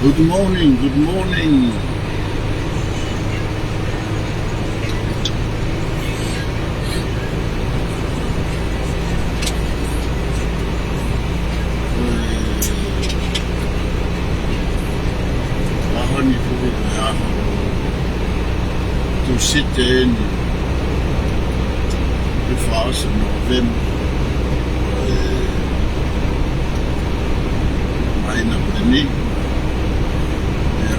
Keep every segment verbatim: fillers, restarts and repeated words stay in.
Good morning, good morning. ʻAho ni foki ko e ʻaho Tūsite eni, ʻi he fā ʻo Nōvema, ʻo e māhina ko eni. ʻIo,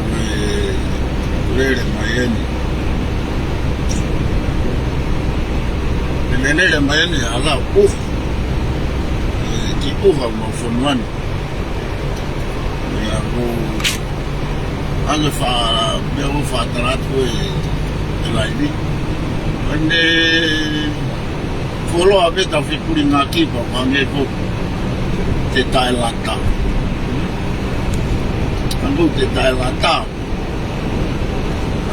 ʻoku lele mai eni. ʻE lele mai eni ʻa e ʻuha. ʻE kiʻi ʻuha ʻoku mau fonua ni. ʻIo, ʻoku ʻange fa, meʻa ʻoku faʻa tala atu ʻe, ʻe Laivi. ʻAi ne fuoloa pē ʻetau fepulingaki pea ʻoku ʻange ko e taʻelata. ʻAnge ko e taʻelata.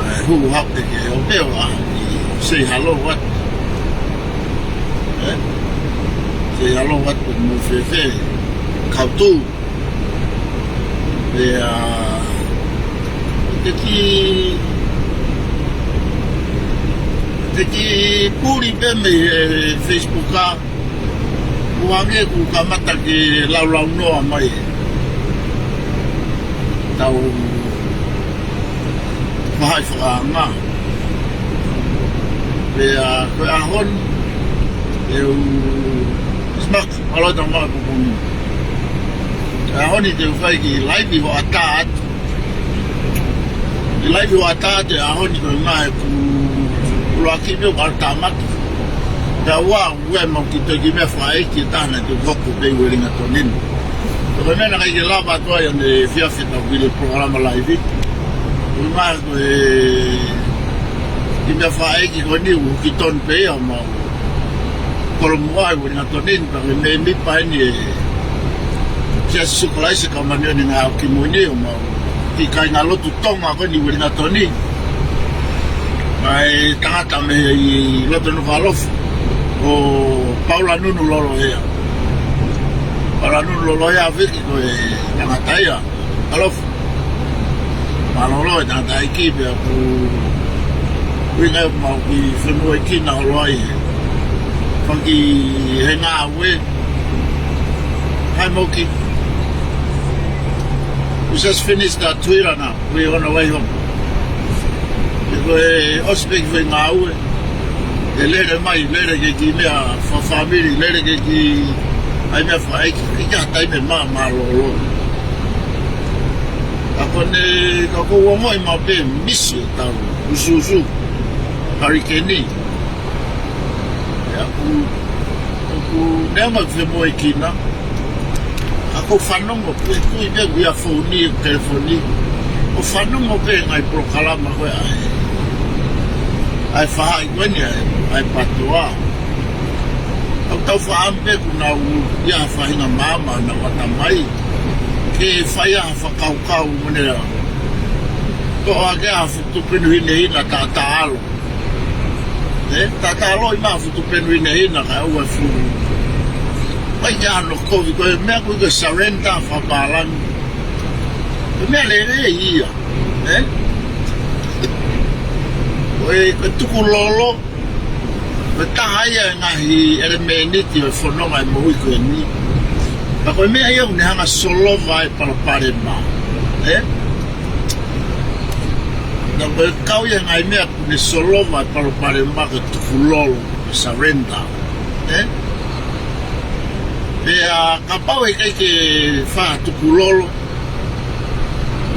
ʻE hū hape ke o peo a i say hello atu. ʻE? Say hello atu mo fēfē. Kautū. Pea, ʻa, te ki, te ki puli pē mei he Facebook a, ʻoku ʻange ʻoku kamata ke laulaunoa mai ʻetau faʻahi fakaanga. Pea ko e ʻaho ni, ʻe u, Smack, ʻaloha atu mo e pōpō ni. ʻAho ni te u fai kiʻi laivi hoʻatā atu. Kiʻi laivi hoʻatā atu he ʻaho ni ko e ngaahi ʻeku ʻuluaki meʻa ʻoku ʻalu tāmaki. Pea ua, ua mau kiʻi toki meʻa fakaʻeiki ʻe taha naʻe toki hoko pē ʻi Uelingatoni ni. Ko e meʻa naʻe ʻikai ke lava atu ai ʻanenai fiafia ʻetau kiʻi polokalama laivi. Ko e ngaahi ko e kiʻi meʻa fakaʻeiki ko eni ʻoku hiki tonu pē ia ʻo mau kolomuʻa ʻi Uelingatoni ni, pea ko e mēmipa eni ʻo e Siasi ʻo Sīsū Kalaisi ʻo e Kau Māʻoniʻoni ʻi he Ngaahi ʻAho Kimui ni, ʻo mau kiʻi kāingalotu Tonga ko eni ʻi Uelingatoni. ʻA e tangata mei loto Nukuʻalofa, ko Paula Nunu Lolohea. Paula Nunu Lolohea, Viki, ko e tangata ia. ʻAlofa. Mālōlō e tangataʻeiki pea ʻoku ʻuhinga ia ʻoku mau kiʻi femoʻuekina holo ai he fanga kiʻi ngāue. Hi, Moki. We just finished that Twitter now. We on the way home. He ko e ʻosi pē kiʻi foʻi ngāue. ʻE lele mai, lele ke kiʻi meʻa fakafāmili, lele ke kiʻi ʻai meʻa fakaʻeiki, ʻikai ha taimi mā, mālōlō. Ka ko eni, ka ʻoku ou ongoʻi maʻu pē misi ʻetau usuusu, hurricane. ʻIo, ʻoku, ʻoku neongo ʻeku femoʻuekina, ka ʻoku ou fanongo pē, tui pē ʻeku ia founi, telefoni. ʻOku ou fanongo pē ngaahi polokalama ko ē ʻa e, ʻa e faʻahi ko eni ʻa e, ʻa e PTOA. ʻOku tau faʻa ʻamu pē kuo nau ʻi ai ha faʻahinga maama naʻa nau ʻatamai ke fai ai ha fakakaukau mo e lea. Toʻo hake ha fuʻu tupenu hinehina taʻataʻalo. ʻE, taʻataʻalo ʻi ha fuʻu tupenu hinehina kae ʻoua ʻe fuʻu. Vai ia no kovi ko e meʻa ko e surrender fakapālangi. Ko e meʻa lelei ia. ʻE? Ko e, ko e tukulolo, ko e taha ia e ngaahi ʻelemēniti ʻo e fononga ʻi he moʻui ko eni. Ka ko e meʻa ia ʻoku ne hanga ʻo solova e palopalema. ʻE? Naʻa ko e kau ia e ngaahi meʻa ʻoku ne solova e palopalema ko e tukulolo, ko e surrender. ʻE? Pea kapau ʻe ʻikai ke fai ha tukulolo,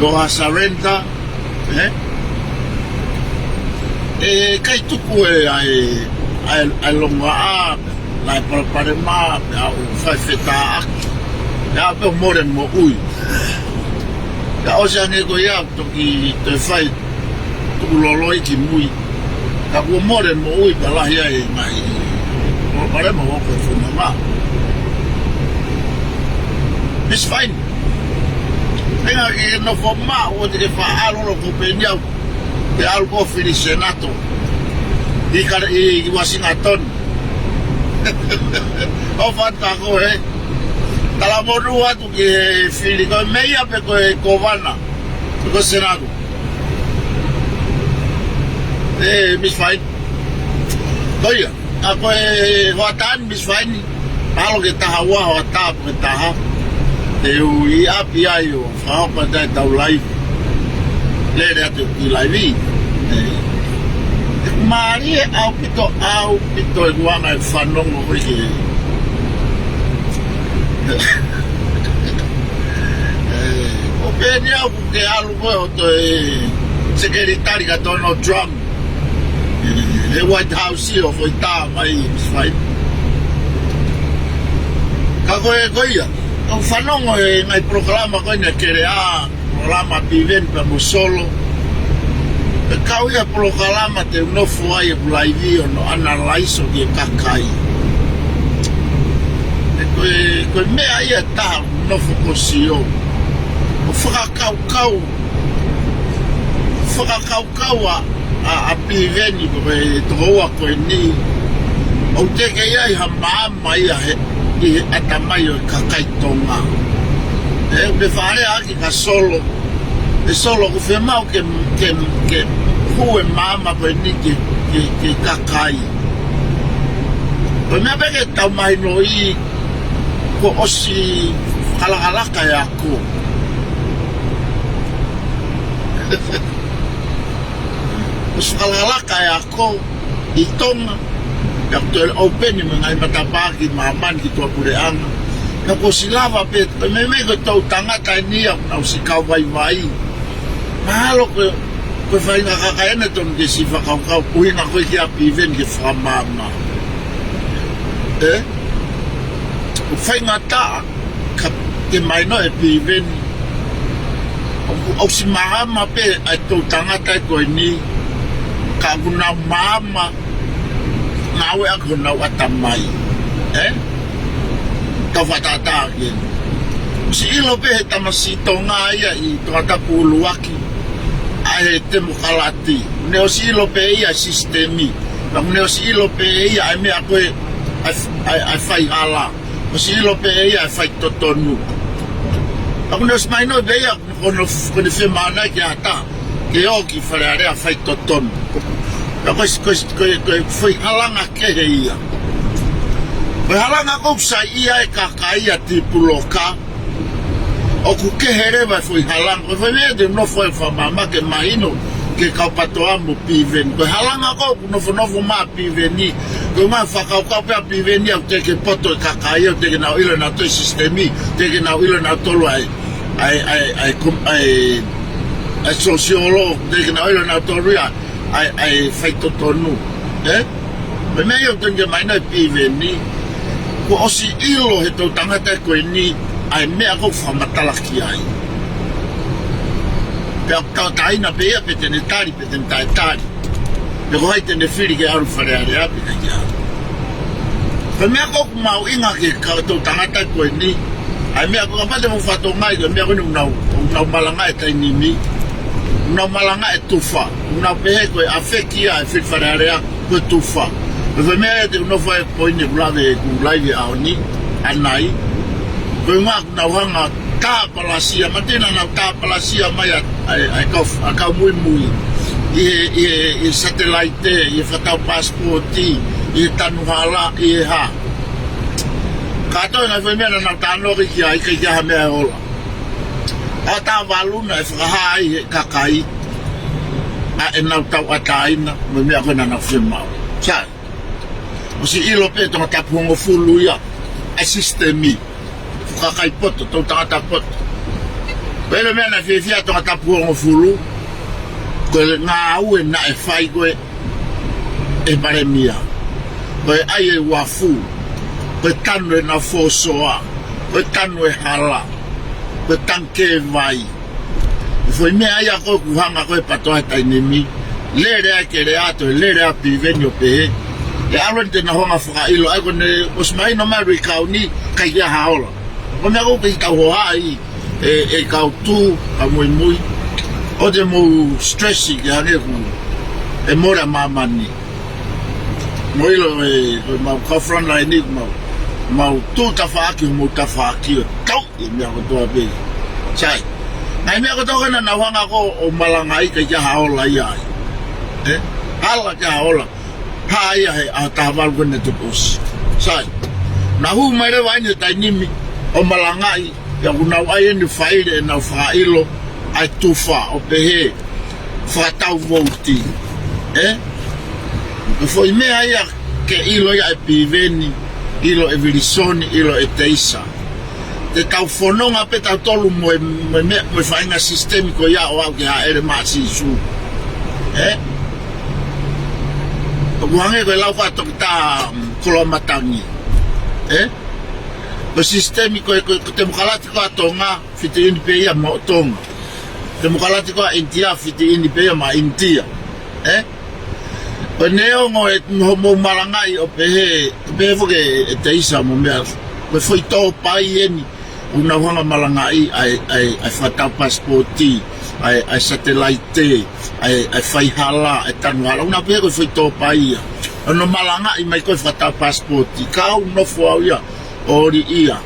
mo ha surrender, ʻe? ʻE ʻikai tuku e ʻa e, ʻa e, ʻa e longoaʻa, ʻa e palopalema, pea ʻoku fai fetāʻaki. Pea ʻoku mole moʻui. Pea ʻosi ange ko ia, toki toe fai tukulolo ia ki mui. Ka kuo mole moʻui pea lahi ai e ngaahi palopalema ʻoku hoko he fononga. It's fine. Tenga ke nofo maʻu ʻo te ke faʻa ʻalu ʻo ko pē ni au. Te ʻalu ko e fili Senato. ʻI kare, ʻi, ʻi Washington. ʻO fata ko e. Talamonū atu ki he fili ko e meia pe ko e kovana. Ko e sēnatu. ʻE, Miss Faini. Ko ia, ʻa ko e hoʻatā ni, Miss Faini. Mahalo ke taha ua hoʻatā pe ko e taha. ʻE ui ʻapi ai ʻo fakahoko atu ʻetau laivi. Lele atu ki he laivi. ʻE, ʻe mālie ʻaupito, ʻaupito ʻeku anga e fanongo ko ē ki he. ʻE, ʻo pehē ni au ke ʻalu ko ē ʻo toe sekelitali kia Donald Trump he White House ʻo foʻi tā mai, Miss Faini. Ka ko e, ko ia, ʻoku ou fanongo he ngaahi polokalama ko eni ʻa Keleʻa, polokalama Piveni pea mo Solo. Pea kau ia polokalama te u nofo ai ʻeku laivi ʻo analaiso ki he kakai. ʻE ko e, ko e meʻa ia ʻe taha ʻoku ou nofo ʻo sio. ʻO fakakaukau, fakakaukau ʻa, ʻa, ʻa Piveni ko e tokoua ko eni. ʻOku teʻeki ai ha maama ia he, ʻi he ʻatamai ʻo e kakai Tonga. ʻE, ʻoku ne fakalea ʻaki kia Solo. ʻE Solo, ʻoku fiemaʻu ke, ke, ke hū e maama ko eni ki he, ki he, ki he kakai. Ko e meʻa pē ke tau mahinoʻi, kuo ʻosi fakalakalaka e ako. ʻOsi fakalakalaka e ako ʻi Tonga. Pea kuo toe open mo e ngaahi matapā ki māmani, ki tuʻapuleʻanga. Pea kuo ʻosi lava pē, ko e meimei ko e toʻu tangata eni ia ʻoku nau ʻosi kau vaivai. Mahalo ko e, ko e faʻahinga kakai ʻeni ʻoku totonu ke siʻi fakakaukau, ʻuhinga ko ē kia Piveni ke fakamaama. ʻE? ʻOku faingataʻa ke mahino ʻe Piveni. ʻOku, ʻoku ʻosi maama pē ʻa e toʻu tangata ko eni, ka ʻoku nau maama, ngāueʻaki honau ʻatamai. ʻE? Tau fakatātā ki heni. ʻOsi ʻilo pē he tamasiʻi Tonga ia ʻi Tongatapu ʻUluaki, ʻa e temokalati. Ne ʻosi ʻilo pē ia sisitemi. Pea ne ʻosi ʻilo pē ia ʻa e meʻa ko ē ʻa e, ʻa e, ʻa e faihala. ʻOsi ʻilo pē ia ʻa e faitotonu. Pea ne ʻosi mahino pē ia ko hono, ko hono fiemaʻu ʻe ia ke ʻatā ke ō ki Fale Alea faitotonu. Pea ko e, ko e, ko e, ko e foʻi halanga kehe ia. Ko e halanga ʻoku saiʻia ai e kakai ia Tipuloka. ʻOku kehe leva e foʻi halanga. Ko e foʻi meʻa te u nofo ai ʻo fakamaama ke mahino ki he kau PTOA mo Piveni. Ko e halanga ʻoku nofonofo mai ai Piveni. Ko e ngaahi fakakaukau pē ʻa Piveni ʻoku teʻeki ke poto e kakai, ʻoku teʻeki ke nau ʻilo ʻe nautolu e sisitemi, teʻeki ke nau ʻilo ʻe nautolu ʻa e, ʻa e, ʻa e, ʻa e, kom-, ʻa e, ʻa e sosiolo, teʻeki ke nau ʻilo ʻe nautolu ia ʻa e, ʻa e faitotonu. ʻE? Ko e meʻa ia ʻoku totonu ke mahino ʻe Piveni, kuo ʻosi ʻilo he toʻu tangata ko eni ʻa e meʻa ʻoku fakamatala ki ai. Pea ʻoku tauʻatāina pē ia pe te ne tali, pe te ne taʻetali. Pe ko hai te ne fili ke ʻalu Fale Alea pe ʻikai ke ʻalu. Ko e meʻa ʻoku mahuʻinga ki he kau toʻu tangata ko eni, ʻa e meʻa ko ē kapau te mou fakatokangaʻi, ko e meʻa ko eni ʻoku nau, ʻoku nau malangaʻi e taimi ni, ʻoku nau malangaʻi e tufa, ʻoku nau pehē ko e ʻafeki ia e fili Fale Alea ko e tufa. Ko e foʻi meʻa ia te u nofo ai ʻo poini ʻeku lave ʻeku laivi ʻaho ni, ʻanai. Ko e ʻuhinga ʻoku nau hanga ʻo tāpalasia, mahino naʻa nau tāpalasia mai ʻa, ʻa, ʻa e kau, ʻa e kau muimui ʻi he, ʻi he, ʻi he satelaite, ʻi he fakatau pasipoti, ʻi he tanu hala, ʻi he hā. Kātoa e ngaahi foʻi meʻa naʻa nau talanoa ki ai, ʻikai ke ʻi ai ha meʻa ʻe ola. ʻA e tā valu naʻe fakahā ai ʻe he kakai ʻa ʻenau tauʻatāina mo e meʻa ko ē naʻa nau fiemaʻu. Sai. ʻOsi ʻilo pē Tongatapu hongofulu ia ʻa e sisitemi. Fuʻu kakai poto, toʻu tangata poto. Pea ʻilo e meʻa naʻe fiefia ai Tongatapu hongofulu, ko e ngāue naʻe fai ko ē ʻe he palēmia. Ko e ʻai e uafu, ko e tanu ʻenau fōsoa, ko e tanu e hala, ko e tangikē vai. Ko e foʻi meʻa ia ʻoku hanga ko ē ʻe he PTOA he taimi ni, lele ai Keleʻa, toe lele ai Piveni ʻo pehē, ʻe ʻalu eni te nau hanga ʻo fakaʻilo, ʻa ia ko ʻene ʻosi mahino mai Luikau ni, ʻikai ke ʻi ai ha ola. Ko e meʻa ʻoku kei tau hohaʻa ai, ʻe, ʻe kau tū, kau muimui. ʻOua te mou stress ke hangē ʻoku, ʻe mole ʻa māmani. Mou ʻilo ē, ko ʻemau kau frontline ni, mau, mau tū tafaʻaki, mau tafaʻaki ʻo tau ʻi he meʻa kotoa pē. Sai. Ngaahi meʻa kotoa ko ē naʻa nau hanga ko ē ʻo malangaʻi, ʻikai ke ʻi ai ha ola ia ai. Ē? Hala ke ʻi ai ha ola. Hā ia he ʻaho taha valu ko eni tuku ʻosi. Sai. Naʻa nau hū mai leva eni he taimi ni ʻo malangaʻi, ʻa ia ʻoku nau ʻai eni ʻo faile ʻenau fakaʻilo ʻa e tufa ʻo pehē fakatau vouti. Ē? Ko e foʻi meʻa ia ke ʻilo ia ʻe Piveni, ʻilo ʻe Vilisoni, ʻilo ʻe Teisa. Te tau fononga pē tautolu mo e, mo e meʻa, mo e faʻahinga sisitemi ko ia ʻo aʻu ki he hāʻele mai ʻa Sīsū. Ē? ʻOku hangē ko e lau ko ē ʻa Toketā, mm, Koloamatangi. Ē? Ko e sisitemi ko e, ko e, ko e temokalati ko ē ʻa Tonga, fiti ʻeni pē ia mo Tonga. Temokalati ko ē ʻa ʻInitia, fiti ʻeni pē ia mo ʻInitia. Ē? Ko e neongo ʻe hoʻomou malangaʻi ʻo pehē, pehē foki ʻe Teisa mo meʻa, ko e foʻi tō pai eni ʻoku nau hanga malangaʻi ʻa e, ʻa e, ʻa e fakatau pasipoti, ʻa e, ʻa e satelaite, ʻa e, ʻa e faihala, ʻa e tanu hala. ʻOku nau pehē ko e foʻi tō pai ia. ʻO nau malangaʻi mai ko e fakatau pasipoti. Ka u nofo au ia ʻo ʻoli ia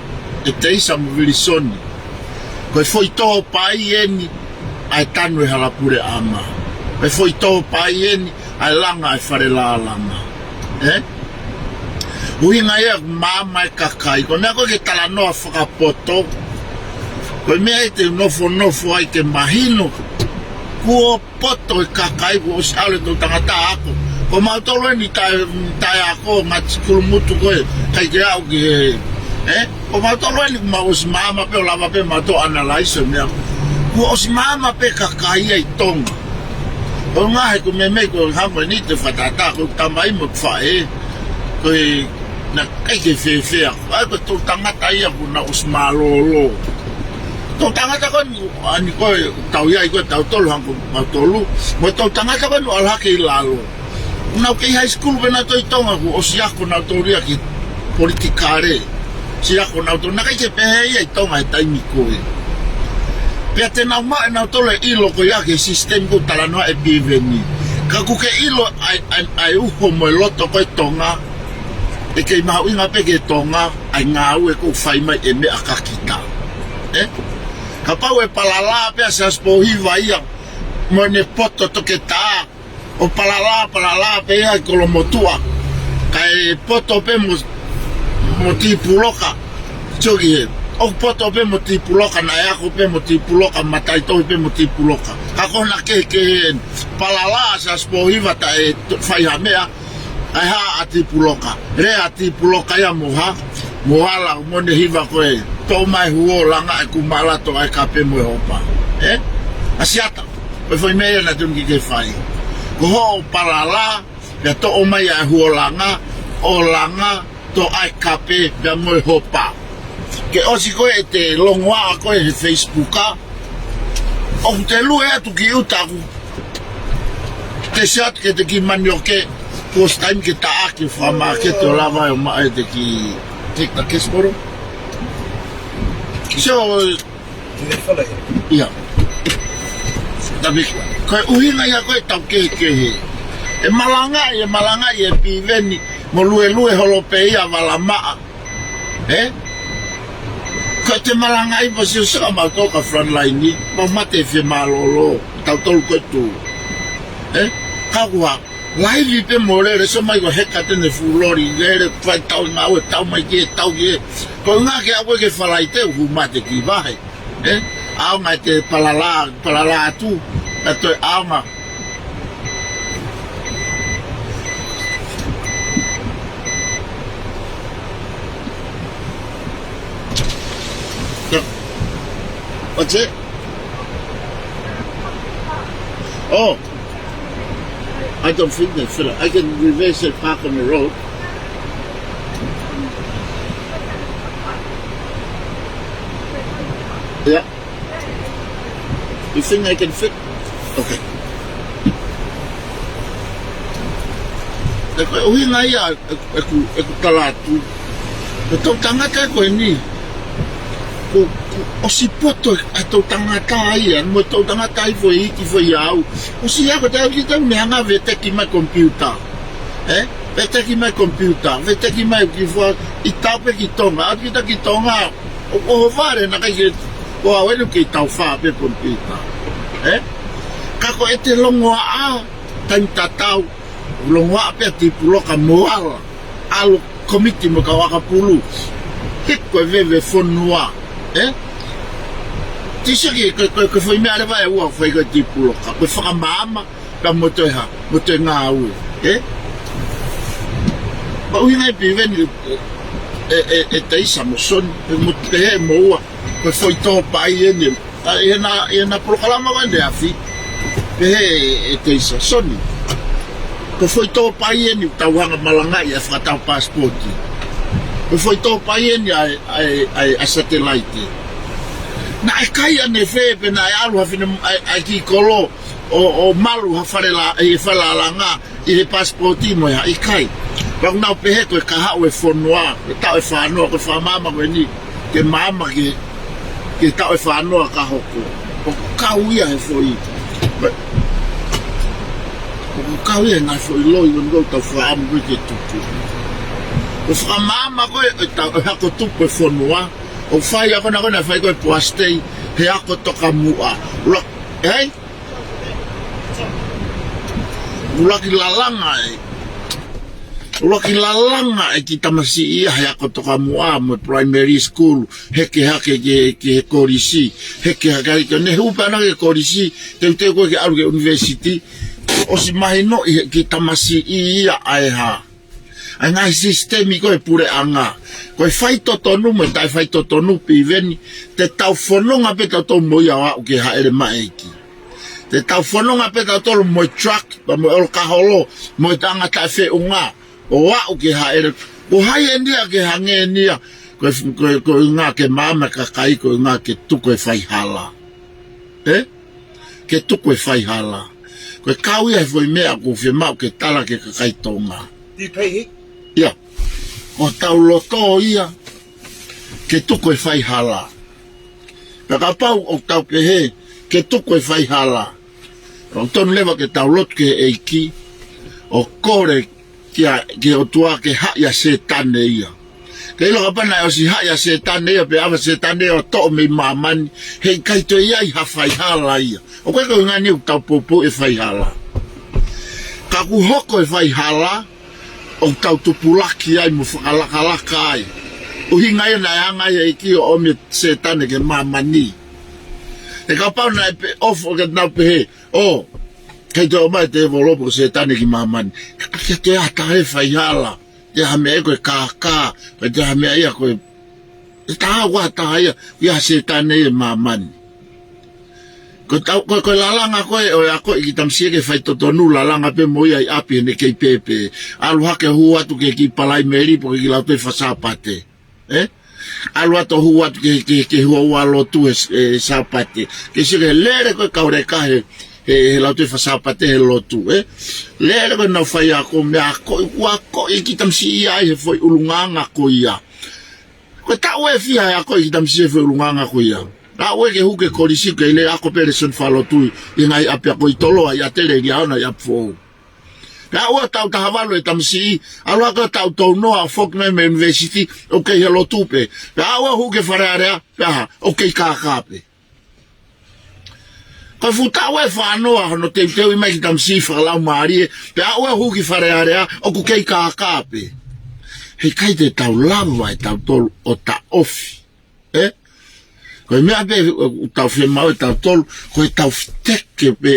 ʻe Teisa mo Vilisoni. Ko e foʻi tō pai eni ʻa e tanu e hala puleʻanga. Ko e foʻi tō pai eni ʻa e langa e fale lālanga. Ē? ʻUhinga ia ʻoku maama e kakai. Ko e meʻa ko ē ke talanoa fakapoto. Ko e meʻa ia te u nofonofo ai ke mahino. Kuo poto e kakai, kuo ʻosi ʻalu e toʻutangata ako. Ko mautolu eni taʻe, taʻe ako, ngaahi sikulumutu ko ē, ʻikai ke aʻu ki he, ē? Ko mautolu eni kuo mau ʻosi maama pē ʻo lava pē mautolu ʻo analyze e meʻa. Kuo ʻosi maama pē e kakai ia ʻi Tonga. ʻO ngaahi ko e meʻa ko e hamo eni te u fakatātā, ko e tamai mo e faʻē. Ko e naʻe ʻikai ke fēfē. ʻA ia ko e toʻutangata ia kuo nau ʻosi mālōlō. Toʻutangata ko eni, ʻa eni ko ē, tau ʻi ai ko ē tautolu hangē ko mautolu. Mo e toʻutangata ko eni ʻalu hake ʻi lalo. Nau kei high school pē nautolu ʻi Tonga kuo ʻosi ako nautolu ia ki he politikale. ʻOsi ako nautolu, naʻe ʻikai ke pehē ia ʻi Tonga he taimi ko ē. Pea te nau maʻu ʻe nautolu e ʻilo ko ia ki he sisitemi ʻoku talanoa ʻe Piveni. Ka ʻoku ke ʻilo ʻa e, ʻa e, ʻa e uho mo e loto ko ē Tonga, ʻe kei mahuʻinga pē ki he Tonga ʻa e ngāue ʻoku fai mai ʻe meʻa ka kita. Ē? Kapau ʻe palala pē ʻa Siaosi Pōhiva ia mo ʻene poto Toketā, ʻo palala, palala pē ia ʻi Kolomotuʻa. Kae poto pē mo, mo Tipuloka. Sio ki hē. ʻOku poto pē mo Tipuloka, naʻe ako pē mo Tipuloka, mataʻitohi pē mo Tipuloka. Ka ko hono kehekehe eni. Palala ʻa Siaosi Pōhiva taʻe to-, fai ha meʻa, ʻai hā ʻa Tipuloka. Lea ʻa Tipuloka ia mo ha, mo hala, mo ʻene hiva ko ē. Toʻo mai e huo langa ʻeku mala, toʻo ʻa e kape mo e hopa. Ē? ʻA Siata. Ko e foʻi meʻa ia naʻa tonu ke ke fai. Ko hoʻo palala, pea toʻo mai ʻa e huo langa, ʻo langa, toʻo ʻa e kape, pea mo e hopa. Ke ʻosi ko ē ʻete longoaʻa ko ē he Facebook, ʻa. ʻOku te lue atu ki ʻuta ʻoku te sio atu ki heʻete kiʻi manioke, kuo ʻosi taimi ke taʻaki ʻo fakamāketi ʻo lava ʻo maʻu ʻete kiʻi, take the cash bottle. So, ia. Tapi, ko e ʻuhinga ia ko ē ʻetau kehekehe. ʻE malangaʻi, ʻe malangaʻi ʻe Piveni, mo luelue holo pē ia vala maʻa. Ē? Ko ʻete malangaʻi pasi ʻo saka mautolu ki he front line ni, mau mate fie mālōlō, tautolu ko ē tuʻu. Ē? Ka ʻoku hā, laivi pē mo lele, sio mai ko e heka ʻene fuʻu loli, lele, fai tau ngāue, tau mai ki hē, tau ki hē. Ko e ʻuhinga ke aʻu ko ē ki he Falaite, ʻoku mate ki vahe. Ē? ʻAonga ʻete palala, palala atu, ʻa e toe ʻaonga. What's it? Oh, I don't think they fit. I can reverse it, park on the road. Yeah. You think I can fit? Okay. Ko e ʻuhinga ia ʻeku, ʻeku, ʻeku tala atu. Ko e toʻutangata ko eni. Kuo, kuo ʻosi poto ʻa e toʻutangata ia, mo e toʻutangata ia foʻi iiki foʻi au. ʻOsi ia ko e tau ki tau ne hanga veteki mai computer. Ē? Veteki mai computer, veteki mai ki fua, ʻi tape ki Tonga, ʻa kita ki Tonga, ʻo, ʻo vale naʻe ʻikai ke Ko au eni ʻoku kei taufā pē Ponipita. Ē? Ka ko ʻete longoaʻa, taimi tatau, longoaʻa pē ʻa Tipuloka mo ala, ʻalu komiti mo e kau ʻakapulu. He ko e veve fonua. Ē? Tiseki, ko, ko, ko e foʻi meʻa leva ʻe ua ʻoku fai ko ē ʻe Tipuloka. Ko e fakamaama, ka mo toe hā, mo toe ngāue, ē? Pea ʻuhinga ia Piveni, ē, ē, ē, ʻe Teisa mo Soni, ē, mo pehē mo ua, ko e foʻi tō pai eni. ʻA, ʻi heʻena, ʻi heʻena polokalama ko eni ʻaneafi, pehē ʻe, ʻe Teisa, Soni, ko e foʻi tō pai eni ʻoku tau hanga malangaʻi ʻa e fakataha pasipoti. Ko e foʻi tō pai eni ʻa e, ʻa e, ʻa e, ʻa e satelaite. Naʻe kai ʻanefē pe naʻe ʻalu ha fine, ʻa e, ʻa e kiʻi kolo, ʻo, ʻo malu ha fale la-, ʻi he fale lālanga, ʻi he pasipoti mo e hā, ʻikai. Pea ʻoku nau pehē ko e kahaʻu e fonua, ko e taʻu ʻe fā noa, ko e fakamaama ko eni, ke maama ke, ke taʻu ʻe fā noa ka hoko. ʻOku kau ia he foʻi, ʻoku kau ia he ngaahi foʻi loi, ʻoku tau fakaʻamu ko ē ke tupu. Ko e fakamaama ko ē, ʻe tau, ʻe hako tupu e fonua, ʻoku fai ako na ko ē naʻe fai ko ē ʻe Poasi Tei, he ako tokamuʻa. Ula, ē? ʻUluaki lalanga ē. ʻUluaki lalanga ʻe kiʻi tamasiʻi ia he ako tokamuʻa mo e primary school, heke hake ki he, ki he kolisi, heke hake ai ko ē ne hū pē ʻana ki he kolisi, teuteu ko ē ke ʻalu ki he university, ʻosi mahinoʻi he kiʻi tamasiʻi ia ʻa e hā. ʻA e ngaahi sisitemi ko ē puleʻanga. Ko e faitotonu mo e taʻefaitotonu Piveni, te tau fononga pē tautolu mo ia ʻo aʻu ki he hāʻele maʻeiki. Te tau fononga pē tautolu mo e drug, pea mo e ʻolokaholo, mo e anga taʻefeʻunga, ʻo aʻu ki he hāʻele. Ko hai eni ia ke hangē eni ia, ko e, ko e, ko e ʻuhinga ke maama e kakai, ko e ʻuhinga ke tuku e faihala. Ē? Ke tuku e faihala. Ko e kau ia he foʻi meʻa ʻoku fiemaʻu ke tala ki he kakai Tonga. Ia. ʻOku tau loto ia ke tuku e faihala. Pea kapau ʻoku tau pehē ke tuku e faihala, ʻoku tonu leva ke tau lotu ki he ʻEiki, ʻo kole ki he, ki he ʻOtua ke haʻi ʻa Sētane ia. Ke ʻilo kapau naʻe ʻosi haʻi ʻa Sētane ia, pe ʻave ʻa Sētane ia ʻo toʻo mei māmani, heʻikai toe ʻi ai ha faihala ia. ʻOku ʻikai ko e ʻuhinga eni ʻoku tau poupou e faihala. Ka kuo hoko e faihala, ʻoku tau tupulaki ai mo fakalakalaka ai. ʻUhinga ia naʻe hanga ai ʻEiki ʻo ʻomi ʻa Sētane ki māmani. He kapau naʻe pe-, ʻofa ke nau pehē, ʻo, kei toe ʻomai ʻe tēvolo pe ko Sētane ki māmani. Ka kia te ata e faihala, te ha meʻa ko e kākā, ka te ha meʻa ia ko e, ʻe taha ua taha ia, ia Sētane ʻi māmani. Ko tau, ko, ko e lalanga ko ē, ʻo e akoʻi kiʻi tamasiʻi ke faitotonu lalanga pē mo ia ʻi ʻapi heʻene kei pēpē. ʻAlu hake hū atu ki he kiʻi palaimeli pe ko e kiʻi lautohi faka-Sāpate. Ē? ʻAlu atu hū atu ke, ke, ke hū ʻo lotu he, he Sāpate. Ke sio ki he lele ko ē kau leka he, he, he lautohi faka-Sāpate he lotu, ē? Lele ko ē nau faiako, meʻa ko ē, ʻoku akoʻi kiʻi tamasiʻi ia ʻi he foʻi ʻulungaanga ko ia. Ko e taʻu ʻe fiha ʻe akoʻi kiʻi tamasiʻi he foʻi ʻulungaanga ko ia. Naʻa ʻoku ʻikai ke hū ki he kolisi, kei lele ako pē lēsoni fakalotu ʻi he ngaahi ʻapiako ʻi Toloa, ʻi ʻAtele, ʻi Liahona, ʻi ʻApifoʻou. Pea ʻoua taʻu taha valu e tamasiʻi, ʻalu hake taʻu taha noa ʻo foki mai mei he university, ʻoku kei he lotu pē. Pea ʻoua hū ki he Fale Alea, pea hā, ʻoku kei kākā pē. Ko e fuʻu taʻu ʻe fā noa hono teuteuʻi mai kiʻi tamasiʻi fakalaumālie, pea ʻoua hū ki he Fale Alea, ʻoku kei kākā pē. Heʻikai te tau lava ʻe tautolu ʻo taʻofi. Ē? Ko e meʻa pē ʻoku tau fiemaʻu ʻe tautolu, ko e tau fiteke pē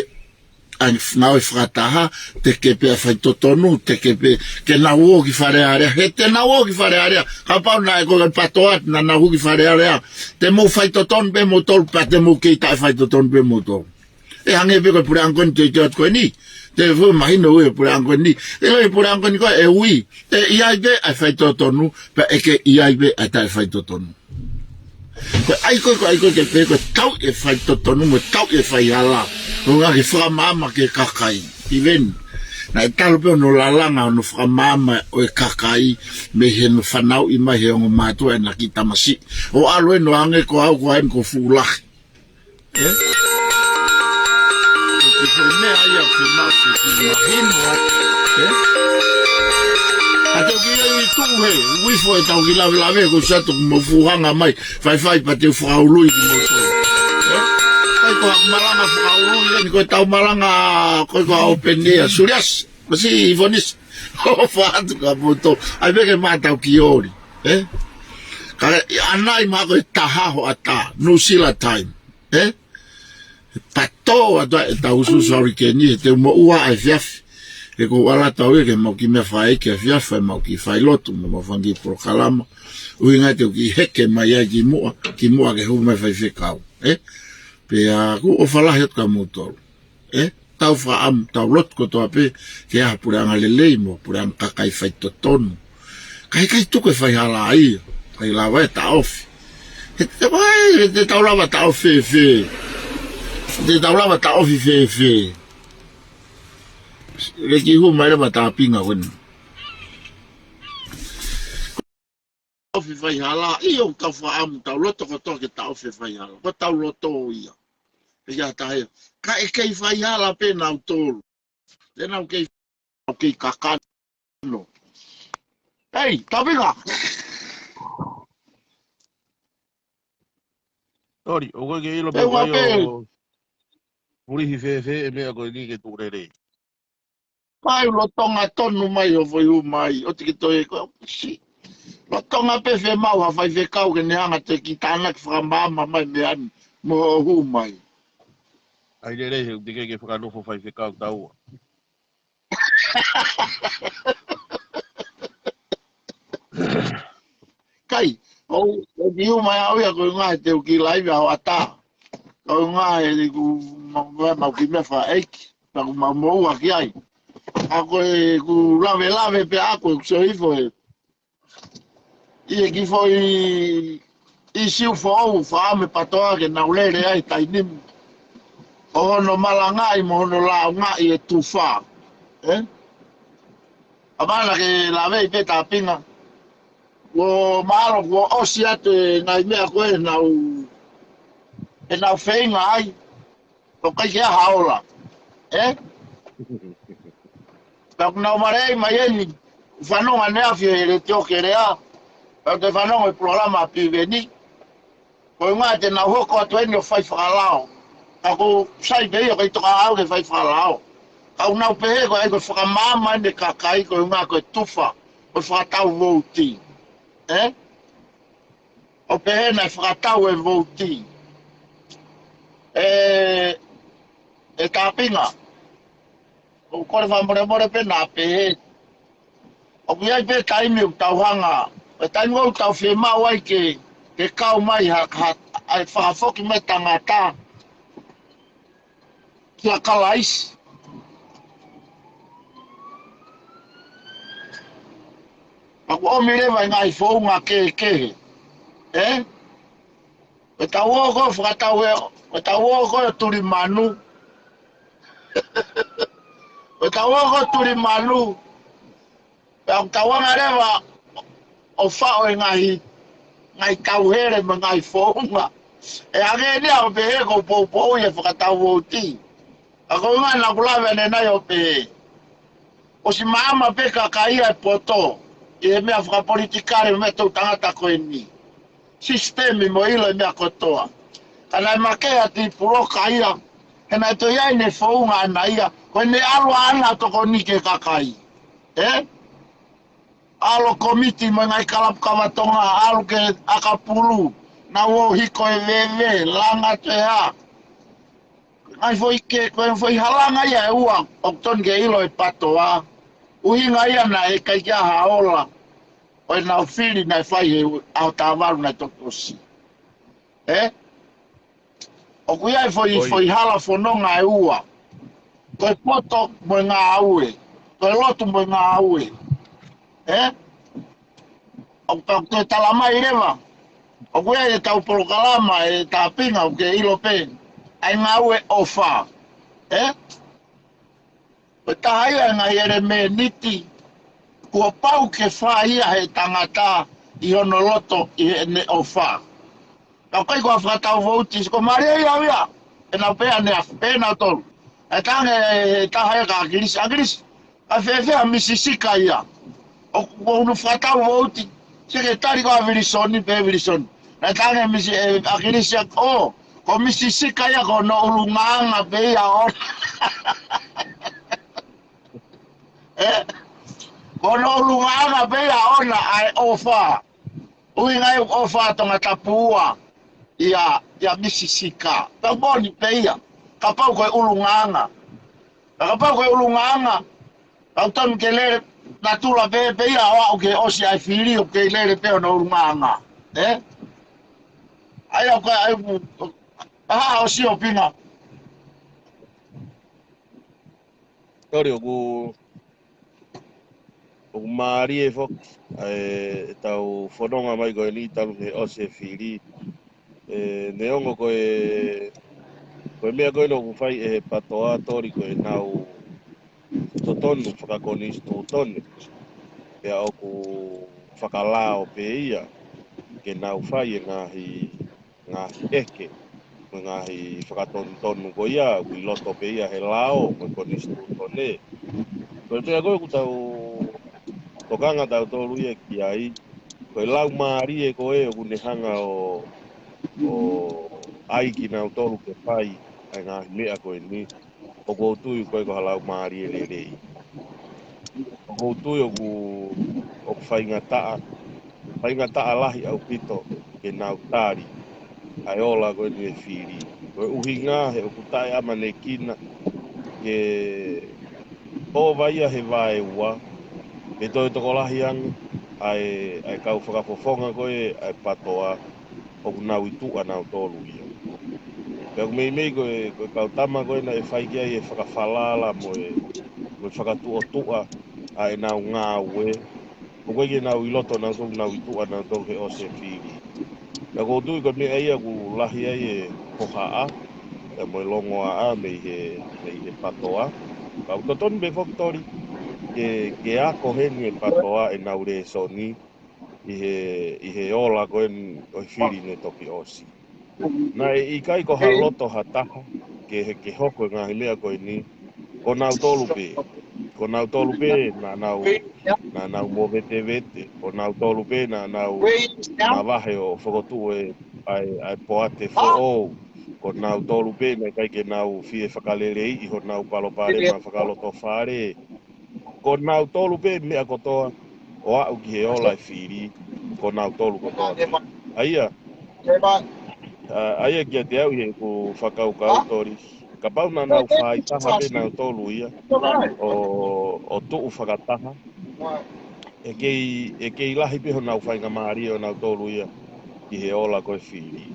ʻa e ngāue fakataha, teke pē ʻa e faitotonu, teke pē ke nau ō ki Fale Alea, he te nau ō ki Fale Alea, kapau naʻe ko e PATOA, naʻa nau hū ki Fale Alea, te mou faitotonu pē moutolu, pea te mou kei taʻefaitotonu pē moutolu. ʻE hangē pē ko e puleʻanga ko eni te, te atu ko eni, te fuʻu mahino ʻe puleʻanga ko eni, ʻe ko e puleʻanga ko eni ko ē ʻe ui, ʻe ʻi ai pē ʻa e faitotonu, pea ʻe kei ʻi ai pē ʻa e taʻefaitotonu. Ko e ʻai ko ē, ko e ʻai ko ē ke pehē ko e tauʻi e faitotonu mo e tauʻi e faihala. Ko e ʻuhinga ke fakamaama ki he kakai. Piveni. Naʻe talu pē hono lalanga hono fakamaama ʻo e kakai mei heʻene fanauʻi mai he ongo mātuʻa ʻena kiʻi tamasiʻi. ʻO ʻalu ʻo hangē ko au ko eni ko Fuʻu Lahi. Ē? Ko e kiʻi foʻi meʻa ia ʻoku fiemaʻu ke kiʻi mahino atu. Ē? Ka te u kiʻi ʻai tuʻu he, uifo e tau kiʻi lavelave, ko sa toku mo fuhanga mai, faifai pea te u fakaului kimoutolu. Ko e malanga fakaului eni, ko e tau malanga, ko e ko open air. Suliasi, masi Ifonisi. ʻOfa atu ka poto. ʻAi pē ke mātau ki oli. Eh? Ka ʻanai mā ko e taha hoʻatā. New Zealand time. Eh? Pato atu e tau ususu hurricane, he te u moʻua ʻa e efiafi. He ko ala tau e ke mau ki mea fai ke efiafi, fai mau ki failotu, mau mau fanga kiʻi polokalama. ʻUhinga te u kiʻi heke mai ai ki muʻa, ki muʻa ke hū mai faifekau. Eh? Pea ʻoku ou ʻofa lahi atu kia moutolu. Eh? Tau fakaʻamu, tau lotu kotoa pē, ke ʻi ai ha puleʻanga lelei mo, puleʻanga kakai faitotonu. Ka ʻikai tuku e faihala ia, ʻikai lava e taʻofi. He te vai, he te tau lava taʻofi fēfē. He te tau lava taʻofi fēfē. Ke kiʻi hū mai leva Tāpinga ko eni. Taʻofi faihala, ʻio tau fakaʻamu, tau loto kotoa ke taʻofi faihala. Ko tau loto ia. Pea tahe. Ka ʻe kei faihala pē nautolu. Te nau kei, nau kei kakano. Hei, Tāpinga. Tori, ʻoku ke ʻilo pē Te ua pē. Pulihi fēfē e meʻa ko eni ke tuʻu lelei. Mai lolotonga tonu mai ʻo foʻi hū mai, ʻo tiki toe ko si. Lolotonga pē fe mau ha faifekau ke ne hanga te ki tānaki fakamaama mai meʻa ni, mo hoʻo hū mai. ʻAi lelei he ʻoku te ke fakanofo faifekau taua. Kai, ʻo, ʻo ki hū mai au ia ko e ngaahi te u ki laivi a hoʻatā. Ko e ngaahi e ku ma-, ma-, mau ki mea fakaʻeiki, pea ku mau moʻua ki ai. A ko e ku lave lave pē a ko e ku sio hifo he. ʻI he kiʻi foʻi ʻīsiu foʻou, fakaʻamu e patoa ke nau lele ai taimi ni. ʻO hono malangaʻi mo hono laungaʻi e tufa. Eh? ʻA mana ke lave ʻi pē Tāpinga. Kuo mālō, kuo ʻosi atu e ngaahi meʻa ko ē nau, ʻenau feinga ai. ʻOku ʻikai ke ʻi ai ha ola. Eh? Pea ʻoku nau maleʻi mai eni, fanongo ʻaneafi he Letiō Kelea. Pea ʻoku te fanongo e polokalama ʻa Piveni. Ko e ngaahi te nau hoko atu eni ʻo fai fakalao. Ka ʻoku sai pē ia ʻoku ʻikai toka au ke fai fakalao. Ka ʻoku nau pehē ko e ʻai ko e fakamaama eni e kakai ko e ngaahi ko e tufa. Ko e fakatau vouti. Eh? ʻO pehē naʻe fakatau e vouti. E, e Tāpinga. ʻOku kole fakamolemole pē naʻa pehē. ʻOku ʻi ai pē taimi ʻoku tau hanga. E taimi ʻoku tau fiemaʻu ai ke, ke kau mai ha, ha, ʻai fakafoki mai tangata. Kia Kalaisi. Pea ʻoku ʻomi leva e ngaahi founga kehekehe. Eh? ʻE tau ō ko e fakatau e, ʻe tau ō ko e tuli manu. ʻE tau ō ko e tuli manu. Pea ʻoku tau anga leva ʻo faʻo e ngaahi, ngaahi tauhele mo e ngaahi founga. ʻE hangē ni ʻa ʻo pehē ko poupou ia fakatau vouti. Ka ko e ngaahi naʻa ku lave ʻanenai ʻo pehē. ʻOsi maama pē kakai ia e poto. ʻI he meʻa fakapolitikale, meʻa tau tangata ko eni. Sisitemi mo ʻilo e meʻa kotoa. Ka naʻe makehe ʻa Tipuloka ia. He naʻe toe ʻi ai ʻene founga ʻana ia. Ko ʻene ʻalu ʻana tokoni ki he kakai. Eh? ʻAlu ʻo komiti mo e ngaahi kalapu kava Tonga, ʻalu ki ʻAkapulu, nau ō hiko e veve, langa te ha. Ngaahi foʻi ke, ko e foʻi halanga ia ʻe ua, ʻoku tonu ke ʻilo e patoa. ʻUhinga ia naʻe ʻikai ke ʻi ai ha ola, ʻo ʻenau fili naʻe fai he ʻaho taha valu naʻe toki ʻosi. Eh? ʻOku ʻi ai foʻi, ʻoi, foʻi hala fononga ʻe ua. Ko e poto mo e ngāue. Ko e lotu mo e ngāue. Eh? ʻOku tau toe tala mai leva. ʻOku ʻi ai e tau polokalama ʻe Tāpinga ʻoku ke ʻilo pē. ʻAi ngāue ʻofa. Eh? Ko e taha ia e ngaahi ʻelemēniti kuo pau ke fai ia he tangata ʻi hono loto ʻi heʻene ʻofa. Ka ʻoku ʻikai ko ha fakatau vouti, ko Maria ia ia. ʻE nau pehē ʻaneafi, pehē nautolu. ʻE tange he taha ia kia ʻAkilisi, ʻAkilisi. Ka fēfē ha Misi Sika ia. ʻOku, ʻoku unu fakatau vouti. Seketali ko ʻa Vilisoni, pehē Vilisoni. Naʻe tange Misi, ʻe, ʻAkilisi ia, ʻo, ko ʻo Misi Sika ia ko hono ʻulungaanga pē ia ʻona. ʻE, ko hono ʻulungaanga pē ia ʻona ʻa e ʻofa. ʻUhinga ʻoku ʻofa Tongatapu ua ia, ia Misi Sika. Pea moʻoni pē ia. Kapau ko e ʻulungaanga. Ka kapau ko e ʻulungaanga, ʻoku tonu ke lele natula pē, pē ia ʻo aʻu ke ʻosi ʻa e fili ʻoku kei lele pē hono ʻulungaanga. ʻE? ʻAi au ka, ʻai u, aha ʻosi ʻo Pinga. Toli ʻoku, ʻoku mālie foki, ʻa e, ʻetau fononga mai ko eni talu mei he ʻosi e fili. ʻE, neongo ko e, ko e meʻa ko eni ʻoku fai ʻe he PATOA Toli ko ʻenau totonu fakakonisitūtone. Pea ʻoku fakalao pē ia ke nau fai e ngaahi, ngaahi ʻeke, mo e ngaahi fakatonutonu ko ia, ʻoku ʻi loto pē ia he lao, mo e konisitūtone. Ko e meʻa ko ē ʻoku tau tokanga tautolu ia ki ai, ko e laumālie ko ē ʻoku ne hanga ʻo, ʻo ʻai kinautolu ke fai ʻa e ngaahi meʻa ko eni, ʻoku ou tui ko e ko ha laumālie lelei. ʻOku ou tui ʻoku, ʻoku faingataʻa, faingataʻa lahi ʻaupito ke nau tali ʻa e ola ko eni e fili. Ko e ʻuhinga he ʻoku taʻeʻamanekina ke ʻova ia he vaeua, pe toe tokolahi ange ʻa e, ʻa e kau fakafofonga ko ē ʻa e PATOA, ʻoku nau ʻi tuʻa nautolu ia. Pea ʻoku meimei ko e, ko e kau tama ko ē naʻe fai ki ai e fakafalala mo e, mo e fakatuʻotuʻa ʻa ʻenau ngāue, ʻoku ʻikai ke nau ʻi loto nautolu, nau ʻi tuʻa nautolu he ʻosi e fili. Pea ʻoku ou tui ko e meʻa ia ʻoku lahi ai e hohaʻa, pea mo e longoaʻa mei he, mei he PATOA. Ka ʻoku totonu pē foki Toli, ke, ke ako heni e PATOA ʻenau lēsoni, ʻi he, ʻi he ola ko eni ʻo e fili ne toki ʻosi. Naʻe ʻikai ko ha loto ha taha ke, ke hoko e ngaahi meʻa ko eni, ko nautolu pē. Ko nautolu pē naʻa nau, naʻa nau movetevete. Ko nautolu pē naʻa nau mavahe ʻo fokotuʻu e, ʻa e, ʻa e poate foʻou. Ko nautolu pē naʻe ʻikai ke nau fie fakaleleiʻi honau palopalema fakalotofale. Ko nautolu pē meʻa kotoa, ʻo aʻu ki he ola e fili, ko nautolu kotoa pē. ʻA ia, ʻa, ʻa ia kiate au ʻi heʻeku fakakaukau Toli. Kapau naʻa nau fai taha pē nautolu ia, ʻo, ʻo tuʻu fakataha. ʻE kei, ʻe kei lahi pē honau faingamālie ʻo nautolu ia, ʻi he ola ko e fili.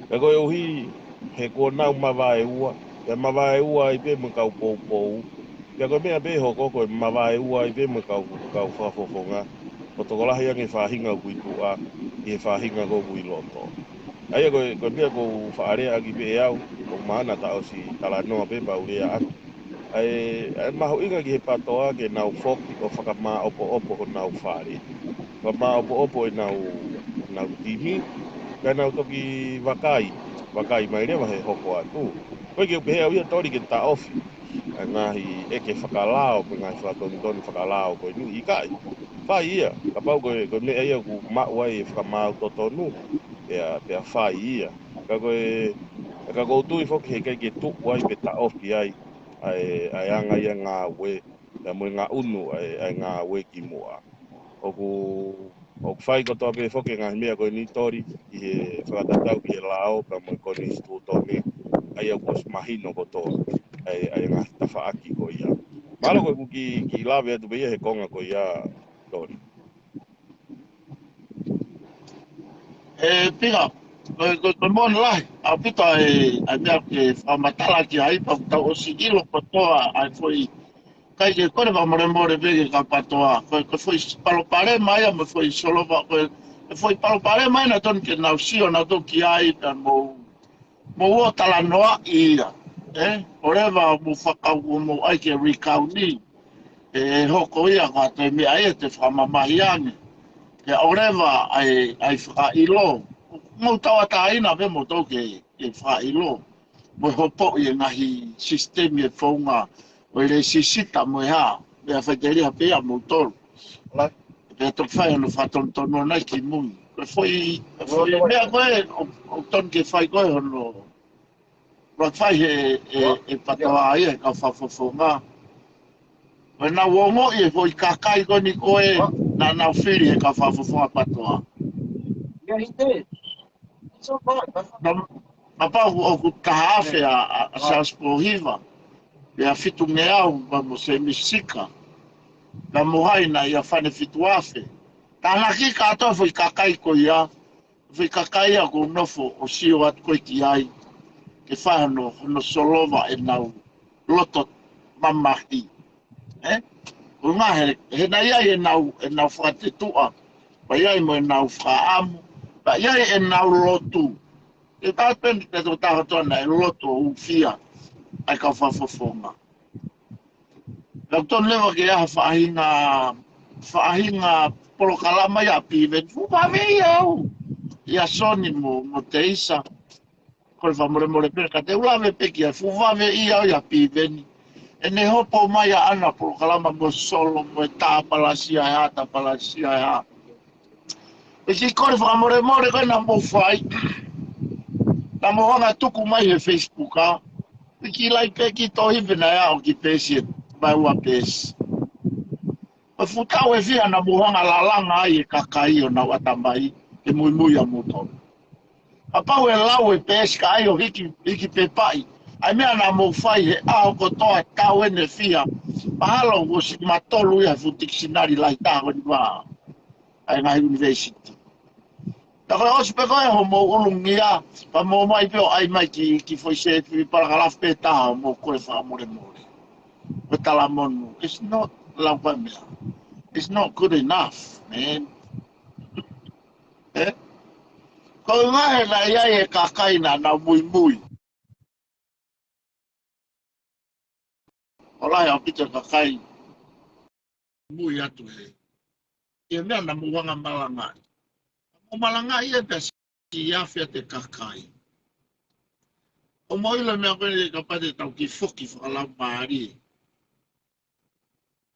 Pea koeʻuhi, he kuo nau mavaeua, pea mavaeua ai pē mo e kau poupou. Pea ko e meʻa pē hoko ko e mavaeua ai pē mo e kau, kau fakafofonga. ʻO tokolahi ange faʻahinga ʻoku ʻi tuʻa, ʻi he faʻahinga ko ē ʻoku ʻi loto. ʻA ia ko e, ko e meʻa ʻoku ou faʻa lea ʻaki pē ʻe au, ʻoku mahalo naʻa ta ʻosi talanoa pē pea u lea ʻaki. ʻA e, ʻa e mahuʻinga ki he PATOA ke nau foki ʻo fakamāʻopoʻopo honau fale. Fakamāʻopoʻopo ʻenau, ʻenau timi, kae nau toki vakai, vakai mai leva he hoko atu. ʻOku ʻikai ke u pehē au ia Toli ke taʻofi ʻa e ngaahi ʻeke fakalao, pe ngaahi fakatonutonu fakalao ko eni, ʻikai. Fai ia, kapau ko e, ko e meʻa ia ʻoku maʻu ai e fakamaau totonu, pea, pea fai ia. Ka ko e, ka ʻoku ou tui foki he ʻikai ke tuʻu ai pe taʻofi ai ʻa e, ʻa e anga ia ngāue, pea mo e ngaʻunu ʻa e, ʻa e ngāue ki muʻa. ʻOku, ʻoku fai kotoa pē foki e ngaahi meʻa ko eni Toli ʻi he fakatatau ki he lao, pea mo e konisitūtone, ʻa ia ʻoku ʻosi mahino kotoa ʻa e, ʻa e ngaahi tafaʻaki ko ia. Mahalo ko ʻeku kiʻi, kiʻi lave atu pē ia he konga ko ia Toli. ʻE, Pinga, ko, ko, ko e moʻoni lahi ʻaupito ʻa e, ʻa e meʻa ke fakamatala ki ai, pea ʻoku tau ʻosi ʻilo kotoa ʻa e foʻi, ʻikai ke kole fakamolemole pē ki he kau PATOA. Ko, ko e foʻi palopalema ia mo e foʻi solova, ko e, ko e foʻi palopalema ia naʻa tonu ke nau sio nautolu ki ai, pea mou, mou ō talanoaʻi ia. ʻE, ʻo leva mou fakau, mou ʻai ke recount ni. ʻE, ʻe hoko ia ko ha toe meʻa ia te fakamamahi ange. Pea ʻo leva ʻa e, ʻa e fakaʻilo. Mou tauʻatāina pē moutolu ke, ke fakaʻilo. Mo hopoʻi e ngaahi sisitemi e founga ʻo e lēsisita mo e hā. Pea faʻiteliha pē ia moutolu. Pea toki fai hono fakatonutonu ʻona ki mui. Ko e foʻi, ko e foʻi meʻa ko ē, ʻo, ʻoku tonu ke fai ko ē hono Ua fai he, e, e PATOA ia, he kau fakafofonga. Ko ʻenau ongoʻi e foʻi kakai ko eni ko ē naʻa nau fili he kau fakafofonga PATOA. Naʻa, naʻa pau ʻoku taha afe ʻa, ʻa, ʻa Charles Pōhiva. Pea fitungeau pea mo Sēmisi Sika. Pea mo hai naʻe ʻia Fane Fitu Afe. Tānaki kātoa foʻi kakai ko ia. Foʻi kakai ia ʻoku ou nofo ʻo sio atu ko ē ki ai. Ke fai hono, hono solova ʻenau loto mamahi. Ē? Ko e ʻuhinga he, he naʻe ʻi ai ʻenau, ʻenau fakatetuʻa. Pea ʻi ai mo ʻenau fakaʻamu. Pea ʻi ai ʻenau lotu. ʻE tau peni te tau taha toa naʻe loto ʻo ʻufia ʻa e kau fakafofonga. Ka ʻoku tonu leva ke ʻi ai ha faʻahinga, faʻahinga polokalama ia ʻa Piveni. Fuʻu vave ia au. ʻIa Soni mo, mo Teisa. Kole fakamolemole pē, ka te u lave pē ki ai, fuʻu vave ia au ʻia Piveni. ʻEne hopo mai ʻa ʻana polokalama mo Solo, mo e tāpalasia ʻe hā, tāpalasia ʻe hā. ʻE kiʻi kole fakamolemole ko ē naʻa mou fai. Naʻa mou hanga tuku mai he Facebook ā. ʻE kiʻi laiki pē kiʻi tohi pē naʻe aʻu ki peesi ʻe, mai ua peesi. Ko e fuʻu taʻu ʻe fiha naʻa mou hanga lalanga ai e kakai ʻo nau ʻatamai, ke muimui ʻa moutolu. Kapau ʻe lau e peesi ka ʻai ʻo hiki, hiki pepaʻi. ʻA e meʻa naʻa mou fai he ʻaho kotoa taʻu ʻeni ʻe fiha. Mahalo kuo ʻosi matolu ia he fuʻu tikisinali lahi taha ko eni ʻa e ngaahi ʻunivēsiti. Ka ko e ʻosi pē ko ē hoʻomou ʻulungia, pea mou ō mai pē ʻo ʻai mai ki, ki foʻi sēpi palakalafi pē taha hoʻomou kole fakamolemole. Ko e talamonū. It's not, lau pē meʻa. It's not good enough, man. Ē? Ko e ʻuhinga he naʻe ʻi ai e kakai naʻa nau muimui. ʻO lahi ʻaupito e kakai muimui atu he. ʻI he meʻa naʻa mou hanga malangaʻi. Mou malangaʻi e pea siʻi afe atu e kakai. ʻO mou ʻilo e meʻa ko ē kapau te tau kiʻi foki fakalaumālie.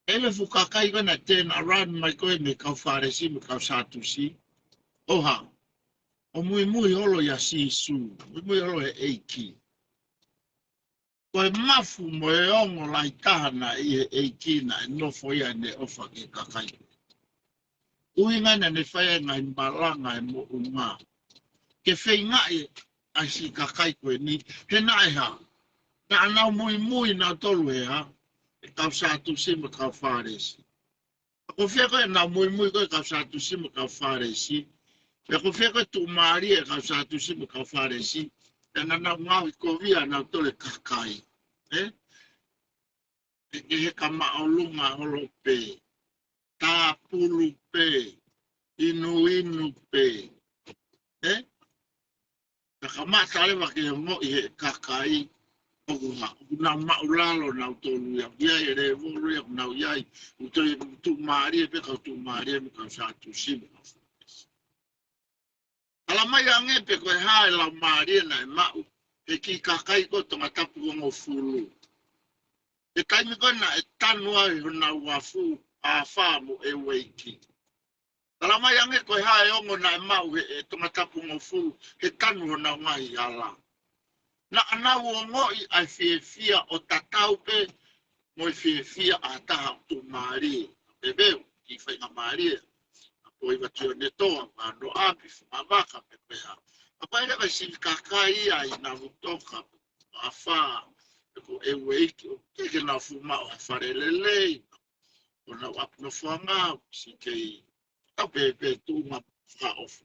ʻI he fuʻu kakai ko ē naʻe turn around mai ko ē mei he kau Fālesi mo e kau Sātusi. ʻO hā. ʻO muimui holo ʻia Sīsū. Muimui holo he ʻEiki. Ko e mafu mo e ongo lahi taha naʻe ʻi he ʻEiki naʻe nofo ia ʻene ʻofa ki he kakai. ʻUhinga naʻa ne fai ai e ngaahi malanga ʻi he moʻunga. Ke feingaʻi ʻa e siʻi kakai ko eni, he naʻe hā. Naʻa nau muimui nautolu he hā, e kau Sātusi mo e kau Fālesi. Ko fē ko ē naʻa nau muimui ko ē kau Sātusi mo e kau Fālesi. Pea ko fē ko ē tuʻumālie e kau Sātusi mo e kau Fālesi. Pea naʻa nau ngaohi kovi ʻa nautolu e kakai. Ē? ʻE, ʻe he ka māʻolunga holo pē. Tāpulu pē. Inuinu pē. Ē? Ka kamata leva ke ongoʻi he kakai, ʻoku hā, ʻoku nau māʻulalo nautolu ia, ʻi ai e lēvolo ia, ʻoku nau ʻi ai, ʻoku toe tuʻumālie pē kau tuʻumālie mo e kau Sātusi mo e kau Fālesi. Tala mai ange pē ko e hā e laumālie naʻe maʻu, he kiʻi kakai ko Tongatapu hongofulu. He taimi ko ē naʻe tanu ai honau uafu, ʻAfa mo ʻEueiki. Tala mai ange ko e hā e ongo naʻe maʻu he, he Tongatapu hongofulu, he tanu honau ngaahi hala. Naʻa nau ongoʻi ʻa e fiefia ʻo tatau pē, mo e fiefia ʻa ha taha ʻoku tuʻumālie. Pepeu, kiʻi faingamālie. ʻA Pōhiva Tionetoa, ʻa Noa ʻApi, Fungavaka, pepea. ʻA pau leva e siʻi kakai ia ʻi Navutoka, ʻAfa, pe ko ʻEueiki, ʻoku teʻeki ke nau fuʻu maʻu ha fale lelei. ʻO nau ʻapi nofoʻanga, siʻi kei tau pē, pē tuʻunga fakaʻofa.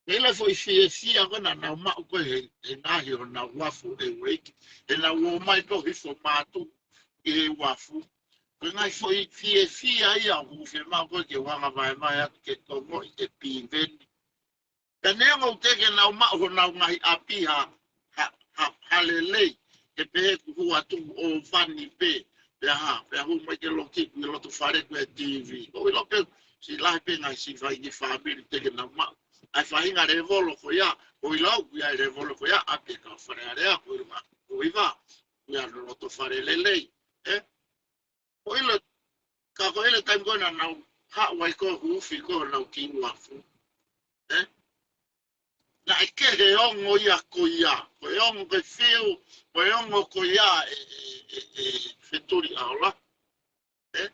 Pea ʻi he foʻi fiefia ko ē naʻa nau maʻu ko ē he, he ngaohi honau uafu ʻEueiki. He naʻa nau ō mai ko ē hifo mātuʻu ʻi he uafu. Ko e ngaahi foʻi fiefia ia ʻoku fiemaʻu ko ē ke u hanga vaevae atu ke ongoʻi ʻe Piveni. Pea neongo ʻoku teʻeki ke nau maʻu honau ngaahi ʻapi ha, ha, ha, ha lelei, ke pehē kuo hū atu ʻo vani pē, pea hā, pea hū mai ke loki, kuo loto fale ko e TV. ʻOku ʻilo pē, siʻi lahi pē ngaahi siʻi faʻahinga fāmili teʻeki ke nau maʻu. ʻA e faʻahinga lēvolo ko ia, ʻoku ʻilo au, ʻoku ʻi ai e lēvolo ko ia, ʻapi ʻa e kau Fale Alea, ʻoku ʻilo ma, ʻoku ʻi ai, ʻoku ʻi ai hono loto fale lelei, ē? ʻOku ʻilo, ka ko e taimi ko ē naʻa nau haʻu ai ko ē ʻo huufi ko ē honau kiʻi uafu. Ē? Naʻe kehe e ongo ia ko ia. Ko e ongo ko e fiu, ko e ongo ko ia ē, ē, ē, ē, Fetuli ʻAola. Ē?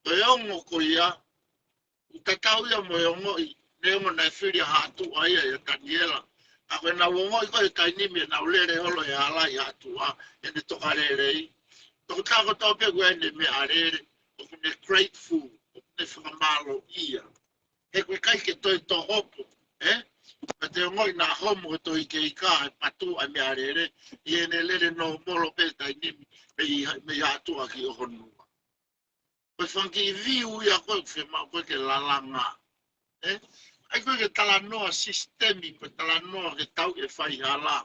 Ko e ongo ko ia, ʻoku tatau ia mo e ongoʻi, neongo naʻe fili ʻa Haʻatuʻa ia ʻia Taniela. Ka ko ʻenau ongoʻi ko ē he taimi ni ʻenau lele holo he hala ʻi Haʻatuʻa, ʻene tokalelei. Tokotaha kotoa pē ko ē ʻene meʻalele, ʻoku ne grateful, ʻoku ne fakamālōʻia. He ʻoku ʻikai ke toe tohopo, ē? Ka te ongoʻi naʻa homo ʻo toe ʻikai ke ʻi ai ha patu ʻa e meʻalele, ʻi heʻene lele nōmolo pē taimi ni, mei, mei Haʻatuʻa ki ʻOhonua. Ko e fanga kiʻi viu ia ko ē ʻoku fiemaʻu ko ē ke lalanga. Ē? ʻAi ko ē ke talanoa sisitemi, ko e talanoa ke tauʻi e faihala.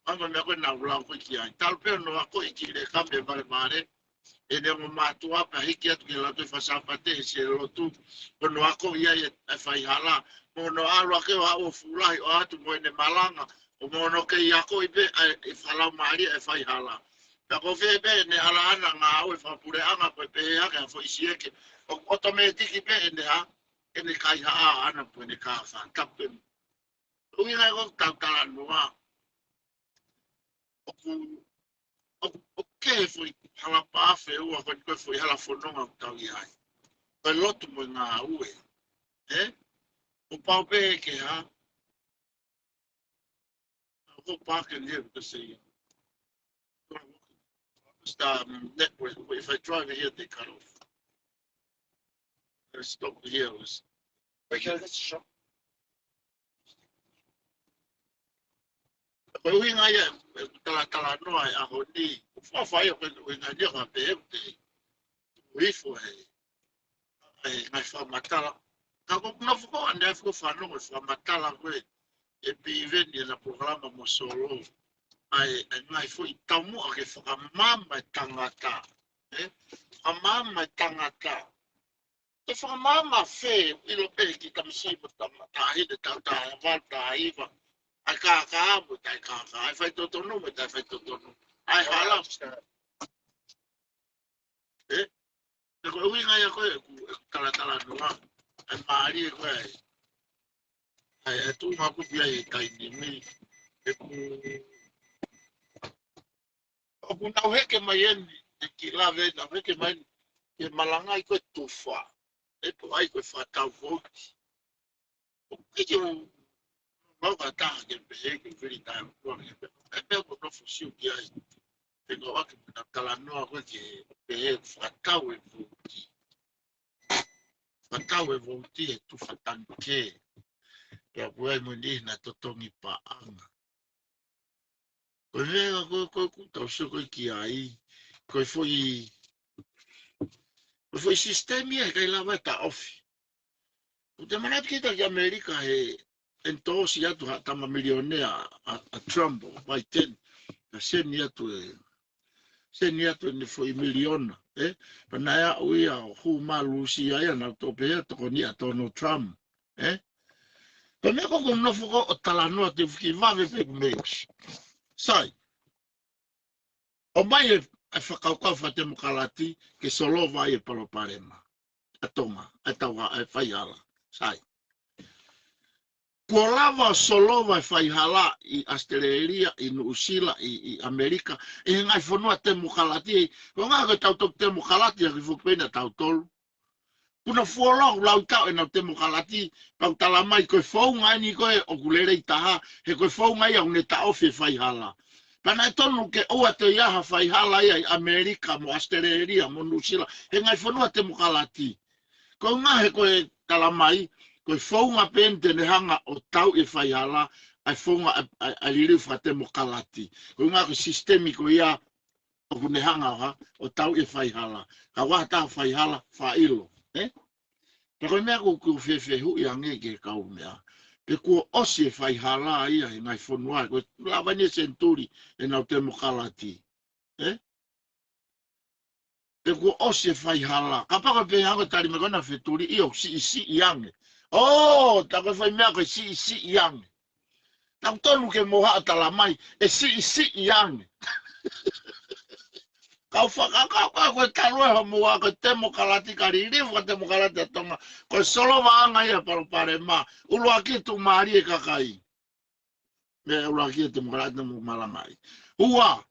Hangē ko e meʻa ko ē naʻa ku lau ko ē ki ai. Talu pē hono akoʻi e kiʻi leka mei Valevale. ʻEne ongo mātuʻa pea hiki atu ki he Lautohi Faka-Sāpate he siʻi lotu. Hono akoʻi ai e, e faihala. Mo hono ʻalu hake ʻo aʻu ʻo fuʻu lahi ʻo ʻoatu mo ʻene malanga. ʻO mo hono kei akoʻi pē ʻa e, e fakalaumālie e faihala. Pea ko fē pē ʻene ʻalaʻala ngāue fakapuleʻanga ko e pehē hake ha foʻi sieke. ʻOku ʻotomētiki pē ʻene hā, ʻene kaihaʻa ʻaʻana pe ʻene kāfā. Tapu pē. ʻUhinga ia ko ē ʻoku tau talanoa. ʻOku, ʻoku, ʻoku kehe e foʻi hala pāfeua ko eni ko e foʻi hala fononga ʻoku tau ʻi ai. Ko e lotu mo e ngāue. Ē? ʻOku pau pē ke hā, I'll go back and hear what they say. It's the, um, network. If I drive it here, they cut off. I stop here. It's, okay, that's short. Ko e ʻuhinga ia, e talatalanoa e ʻaho ni. ʻOku fai ʻa e ʻuhinga ni ʻo ka pehē ʻoku te tuku hifo e, e ngaahi fakamatala. Ka ʻoku ou nofo ko ē ʻanenai ʻo fanongo e fakamatala ko ē ʻe Piveni ʻena polokalama mo Solo. ʻA e, ʻa e ngaahi foʻi taumuʻa ke fakamaama e tangata. Ē? Fakamaama e tangata. Ke fakamaama fē, ʻilo pē ki tamasiʻi mo tama-, taʻahine, taʻu taha valu, taha hiva. ʻA e kākā mo e taʻekākā. ʻA e faitotonu mo e taʻefaitotonu. ʻA e hala. Ē? Pea ko e ʻuhinga ia ko ē ʻeku, ʻeku talatalanoa. ʻA e mālie ko ē. ʻA e, ʻa e tuʻunga ʻoku pē ʻi ai he taimi ni. ʻEku, ʻoku nau heke mai eni, e kiʻi lave nau heke mai eni, ke malangaʻi ko e tufa. ʻE pō ai ko e fakatau vouti. ʻOku ʻikai ke u, mau ka taha ke pehē ke fili tae o tua ke pehē. ʻE pehē ko nofo siu ki ai. Te kau ake puna talanoa ko ē ke pehē fakatau e vouti. Fakatau e vouti he tufa tangikē. Pea ko e ai mo e niʻihi naʻe totongi paʻanga. Ko e meʻa ko ē, ko ē ʻoku tau sio ko ē ki ai, ko e foʻi, ko e foʻi sisitemi ia ʻikai lava e taʻofi. ʻOku te manatu kita ki ʻAmelika he endorse atu ha tama milionea ʻa, ʻa Trump ʻo Biden. Ka seni atu e, seni atu ʻene foʻi miliona, ē? Pea naʻe aʻu ia ʻo hū mai Lūsia ia naʻa nau toʻo pehē ʻa e tokoni ʻa Donald Trump, ē? Pea meʻa ko ē ʻoku ou nofo ko ē ʻo talanoa te u fiki vave pē ku meus. Sai. ʻOmai e, e fakakaukau fakatemokalati ke solova ai e palopalema ʻa Tonga, ʻa e tauha, ʻa e faihala. Sai. Kuo lava ʻo solova e faihala ʻi ʻAositelēlia, ʻi Nuʻusila, ʻi, ʻi ʻAmelika, ʻi he ngaahi fonua temokalati, ko e ʻuhinga ko e tau toki temokalati ʻaki foki pē ʻena tautolu. Kuo nau fuoloa ʻoku lau taʻu ʻenau temokalati, pea ʻoku tala mai ko e founga eni ko ē ʻoku lelei taha, he ko e founga ia ʻoku ne taʻofi e faihala. Pea naʻe tonu ke ʻoua toe ʻi ai ha faihala ia ʻi ʻAmelika mo ʻAositelēlia mo Nuʻusila, he ngaahi fonua temokalati. Ko e ʻuhinga he ko e tala mai, ko e founga pē eni te ne hanga ʻo tauʻi e faihala, ʻa e founga ʻa e, ʻa e, ʻa e liliu fakatemokalati. Ko e ʻuhinga ko e sisitemi ko ia ʻoku ne hanga ʻo hā, ʻo tauʻi e faihala. Ka ʻoku ʻi ai ha taha faihala, faʻa ʻilo, ē? Pea ko e meʻa ʻoku ou, ʻoku ou fefehuʻi ange ki he kau meʻa. Pe kuo ʻosi e faihala ia he ngaahi fonua, ko e lava eni e senituli ʻenau temokalati. Ē? Pe kuo ʻosi e faihala. Kapau ko e pehē ange tali mai ko ena Fetuli ʻio siʻisiʻi ange. ʻŌ, tā ko e foʻi meʻa ko e siʻisiʻi ange. Tau tonu ke mo haʻa tala mai, ʻe siʻisiʻi ange. Kau fakakaukau ko e talu e hoʻomou ako temokalati ka liliu fakatemokalati ʻa Tonga. Ko e solovaʻanga ia palopalema. ʻUluaki tuʻumālie e kakai. Meʻa ʻuluaki e temokalati mo malangaʻi. Ua,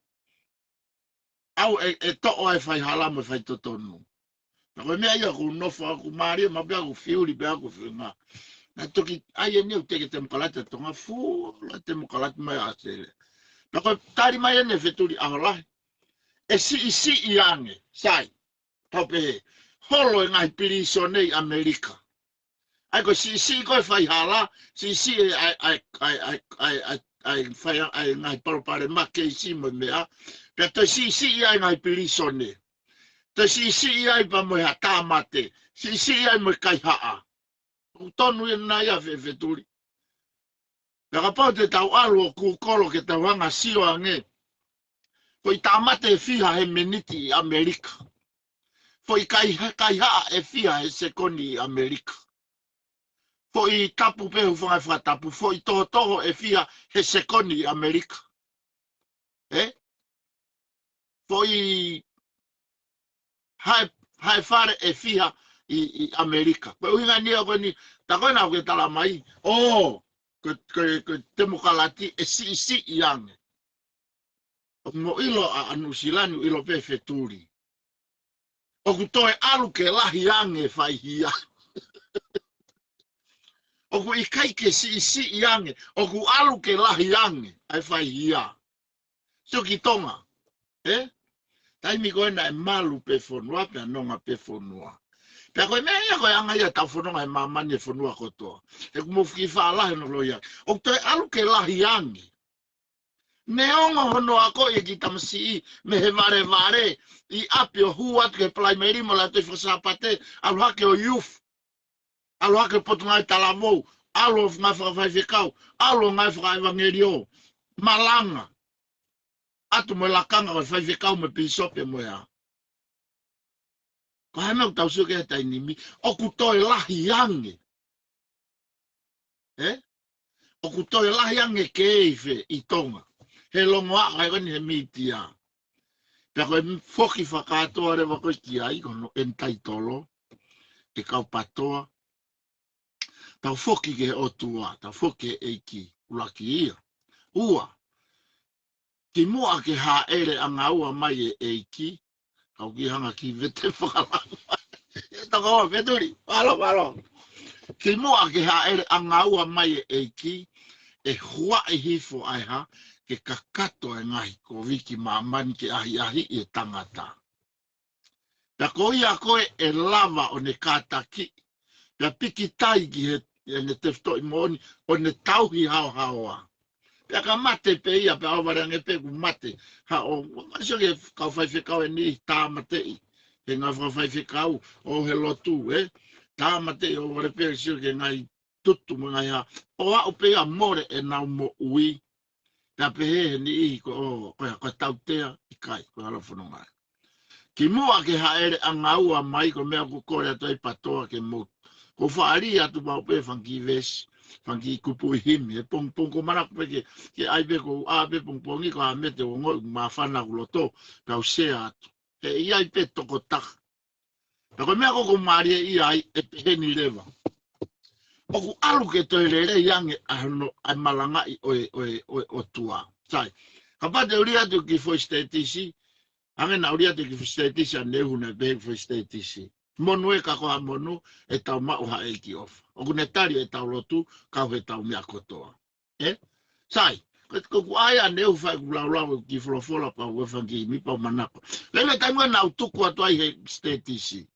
ʻoku ʻe, ʻe toʻo ʻa e faihala mo e faitotonu. Pea ko e meʻa ia ʻoku ou nofo ʻoku mālie maʻu pē ʻoku fiuli pē ʻoku fiunga. Naʻe toki ʻai eni ʻoku teʻeki temokalati ʻa Tonga, fuʻu temokalati mai ʻa ʻAositelēlia. Pea ko e tali mai eni ʻe Fetuli ʻAho Lahi. ʻE siʻisiʻi ange, sai. Tau pehē, holo e ngaahi pilīsone ʻi ʻAmelika. ʻA ia ko e siʻisiʻi ko e faihala, siʻisiʻi e ʻa e, ʻa e, ʻa e, ʻa e, ʻa e, ʻa e, ʻa e fai, ʻa e ngaahi palopalema keisi mo e meʻa, pea toe siʻisiʻi ai ngaahi pilīsone. Toe siʻisiʻi ai pea mo e ha tāmate, siʻisiʻi ai mo e kaihaʻa. ʻOku tonu ia naʻe ʻa Fe-, Fetuli. Pea kapau te tau ʻalu ʻo kūkolo ke tau hanga sio ange. Foʻi tāmate ʻe fiha he miniti ʻi ʻAmelika. Foʻi kai-, kaihaʻa ʻe fiha he sekoni ʻi ʻAmelika. Foʻi tapu pē hūfanga he fakatapu. Foʻi tohotoho ʻe fiha he sekoni ʻi ʻAmelika. Ē? Foʻi hae, hae fale ʻe fiha ʻi, ʻi ʻAmelika. Ko e ʻuhinga eni ia ko eni, tā ko ena ʻoku ke tala mai, ʻo, ko, ko, ko e temokalati ʻe siʻisiʻi ange. ʻOku mo ʻilo ʻa, ʻa Nuʻusila ni, ʻilo pē Fetuli. ʻOku toe ʻalu ke lahi ange faihia. ʻOku ʻikai ke siʻisiʻi ange, ʻoku ʻalu ke lahi ange ʻa e faihia. Sio ki Tonga, ē? Taimi ko ena ʻe malu pē fonua, pea nonga pē fonua. Pea ko e meʻa ia ko e anga ia ʻetau fononga he māmani e fonua kotoa. He ʻoku mo fiki faʻa lahi no loia. ʻOku toe ʻalu ke lahi ange. Neongo hono akoʻi e kiʻi tamasiʻi mei he valevale ʻi ʻapi ʻo hū atu ki he Palaimeli mo Lautohi Fakasāpate, ʻalu hake ʻo youth, ʻalu hake ʻo Potungāue Talavou, ʻalu ʻo ngāue fakafaifekau, ʻalu ʻo ngāue fakaʻevangeliō, malanga atu mo e lakanga ʻo e faifekau mo e pīsope mo e hā. Ko e hā e meʻa ʻoku tau sio ki ai he taimi ni, ʻoku toe lahi ange. Ē? ʻOku toe lahi ange kei fē ʻi Tonga. He longoaʻa ko eni he mītia. Pea ko e foki fakakātoa leva ko ē ki ai, ko hono entitle ʻe kau PATOA. Tau foki ki he ʻOtua, tau foki ki he ʻEiki, ʻuluaki ia. Ua, kimuʻa ke hāʻele ʻangaua mai e ʻEiki, kau kiʻi hanga kiʻi vete fakalanga. ʻE toko ua, Fetuli, mālō, mālō. Kimuʻa ke hāʻele ʻangaua mai e ʻEiki, ʻe huaʻi hifo ʻa e hā, ke kakato e ngaahi kovi ki māmani ke ʻahiʻahiʻi e tangata. Pea ko ia ko ē ʻe lava ʻo ne kātakiʻi, pea pikitai ki he, ʻene tefitoʻi moʻoni, ʻo ne tauhi haohaoa. Pea ka mate pē ia, pea ʻohovale ange pē kuo mate. Ha ʻo, ʻo sio ki he kau faifekau ʻe niʻihi tāmateʻi he ngāue fakafaifekau, ʻo he lotu, ē? Tāmateʻi ʻohovale pē sio ki he ngaahi tutu mo e ngaahi hā. ʻO aʻu pē ia mole ʻenau moʻui. Pea pehē he niʻihi ko, ʻo, ko e, ko e tautea, ʻikai, ko e hala fononga. Kimuʻa ke hāʻele ʻangaua mai, ko e meʻa ʻoku kole atu ai PATOA ke mou. Ko e faʻa lī atu maʻu pē fanga kiʻi veesi, fanga kiʻi kupuʻi himi, he pongipongi ko e manako pē ke, ke ʻai pē ko u ʻā pē pongipongi ko ha meʻa te u ongoʻi māfana ʻoku loto, pea u sea atu. He ʻi ai pē tokotaha. Pea ko e meʻa ko ē ʻoku mālie ia ai ʻe pehē ni leva. ʻOku ʻalu ke toe lelei ange ʻa hono, ʻa e malangaʻi ʻo e, ʻo e, ʻo e ʻOtua. Sai. Kapau te u lī atu ki he foʻi sitētisi, ange naʻa u lī atu ki he foʻi sitētisi ʻa Neu naʻe pehē ki he foʻi sitētisi. Monu ē ka ko ha monu, ʻe tau maʻu ha ʻEiki ʻofa. ʻOku ne tali ʻetau lotu, kau heʻetau meʻa kotoa. Ē? Sai, ko, ko ʻeku ʻai ʻa Neu fai ʻeku laulau ʻeku kiʻi folofola pea u ʻai fanga kiʻi himi pea u manako. Lele taimi ko ē naʻa ku tuku atu ai he sitētisi.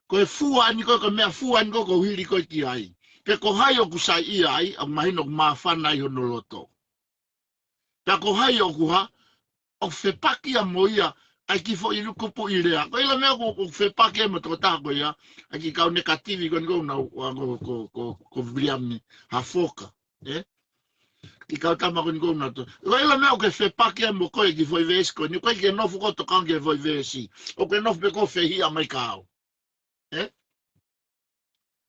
Ko e fua ni ko ē, ko e meʻa fua ni ko ē ʻoku ou hili ko ē ki ai. Pe ko hai ʻoku saiʻia ai, ʻoku mahino ʻoku māfana ai hono loto. Pea ko hai ʻoku hā, ʻoku fepaki ia mo ia, ʻa e kiʻi foʻi lukupuʻi lea. Ko e ʻilo meʻa ʻoku, ʻoku fepaki ia mo e tokotaha ko ia, ʻa e kiʻi kau negative ko eni ʻoku nau, ʻa, ko, ko, ko, ko Viliami Hafoka, ē? Kiʻi kau tama ko eni ʻoku nau to. Ko e ʻilo meʻa ʻoku fepaki ia mo koe kiʻi foʻi veesi ko eni, ko e kiʻi nofo ko ē ʻo tokanga ki he foʻi veesi. ʻOku ke nofo pē koe ʻo fehiʻa mai kia au. Ē?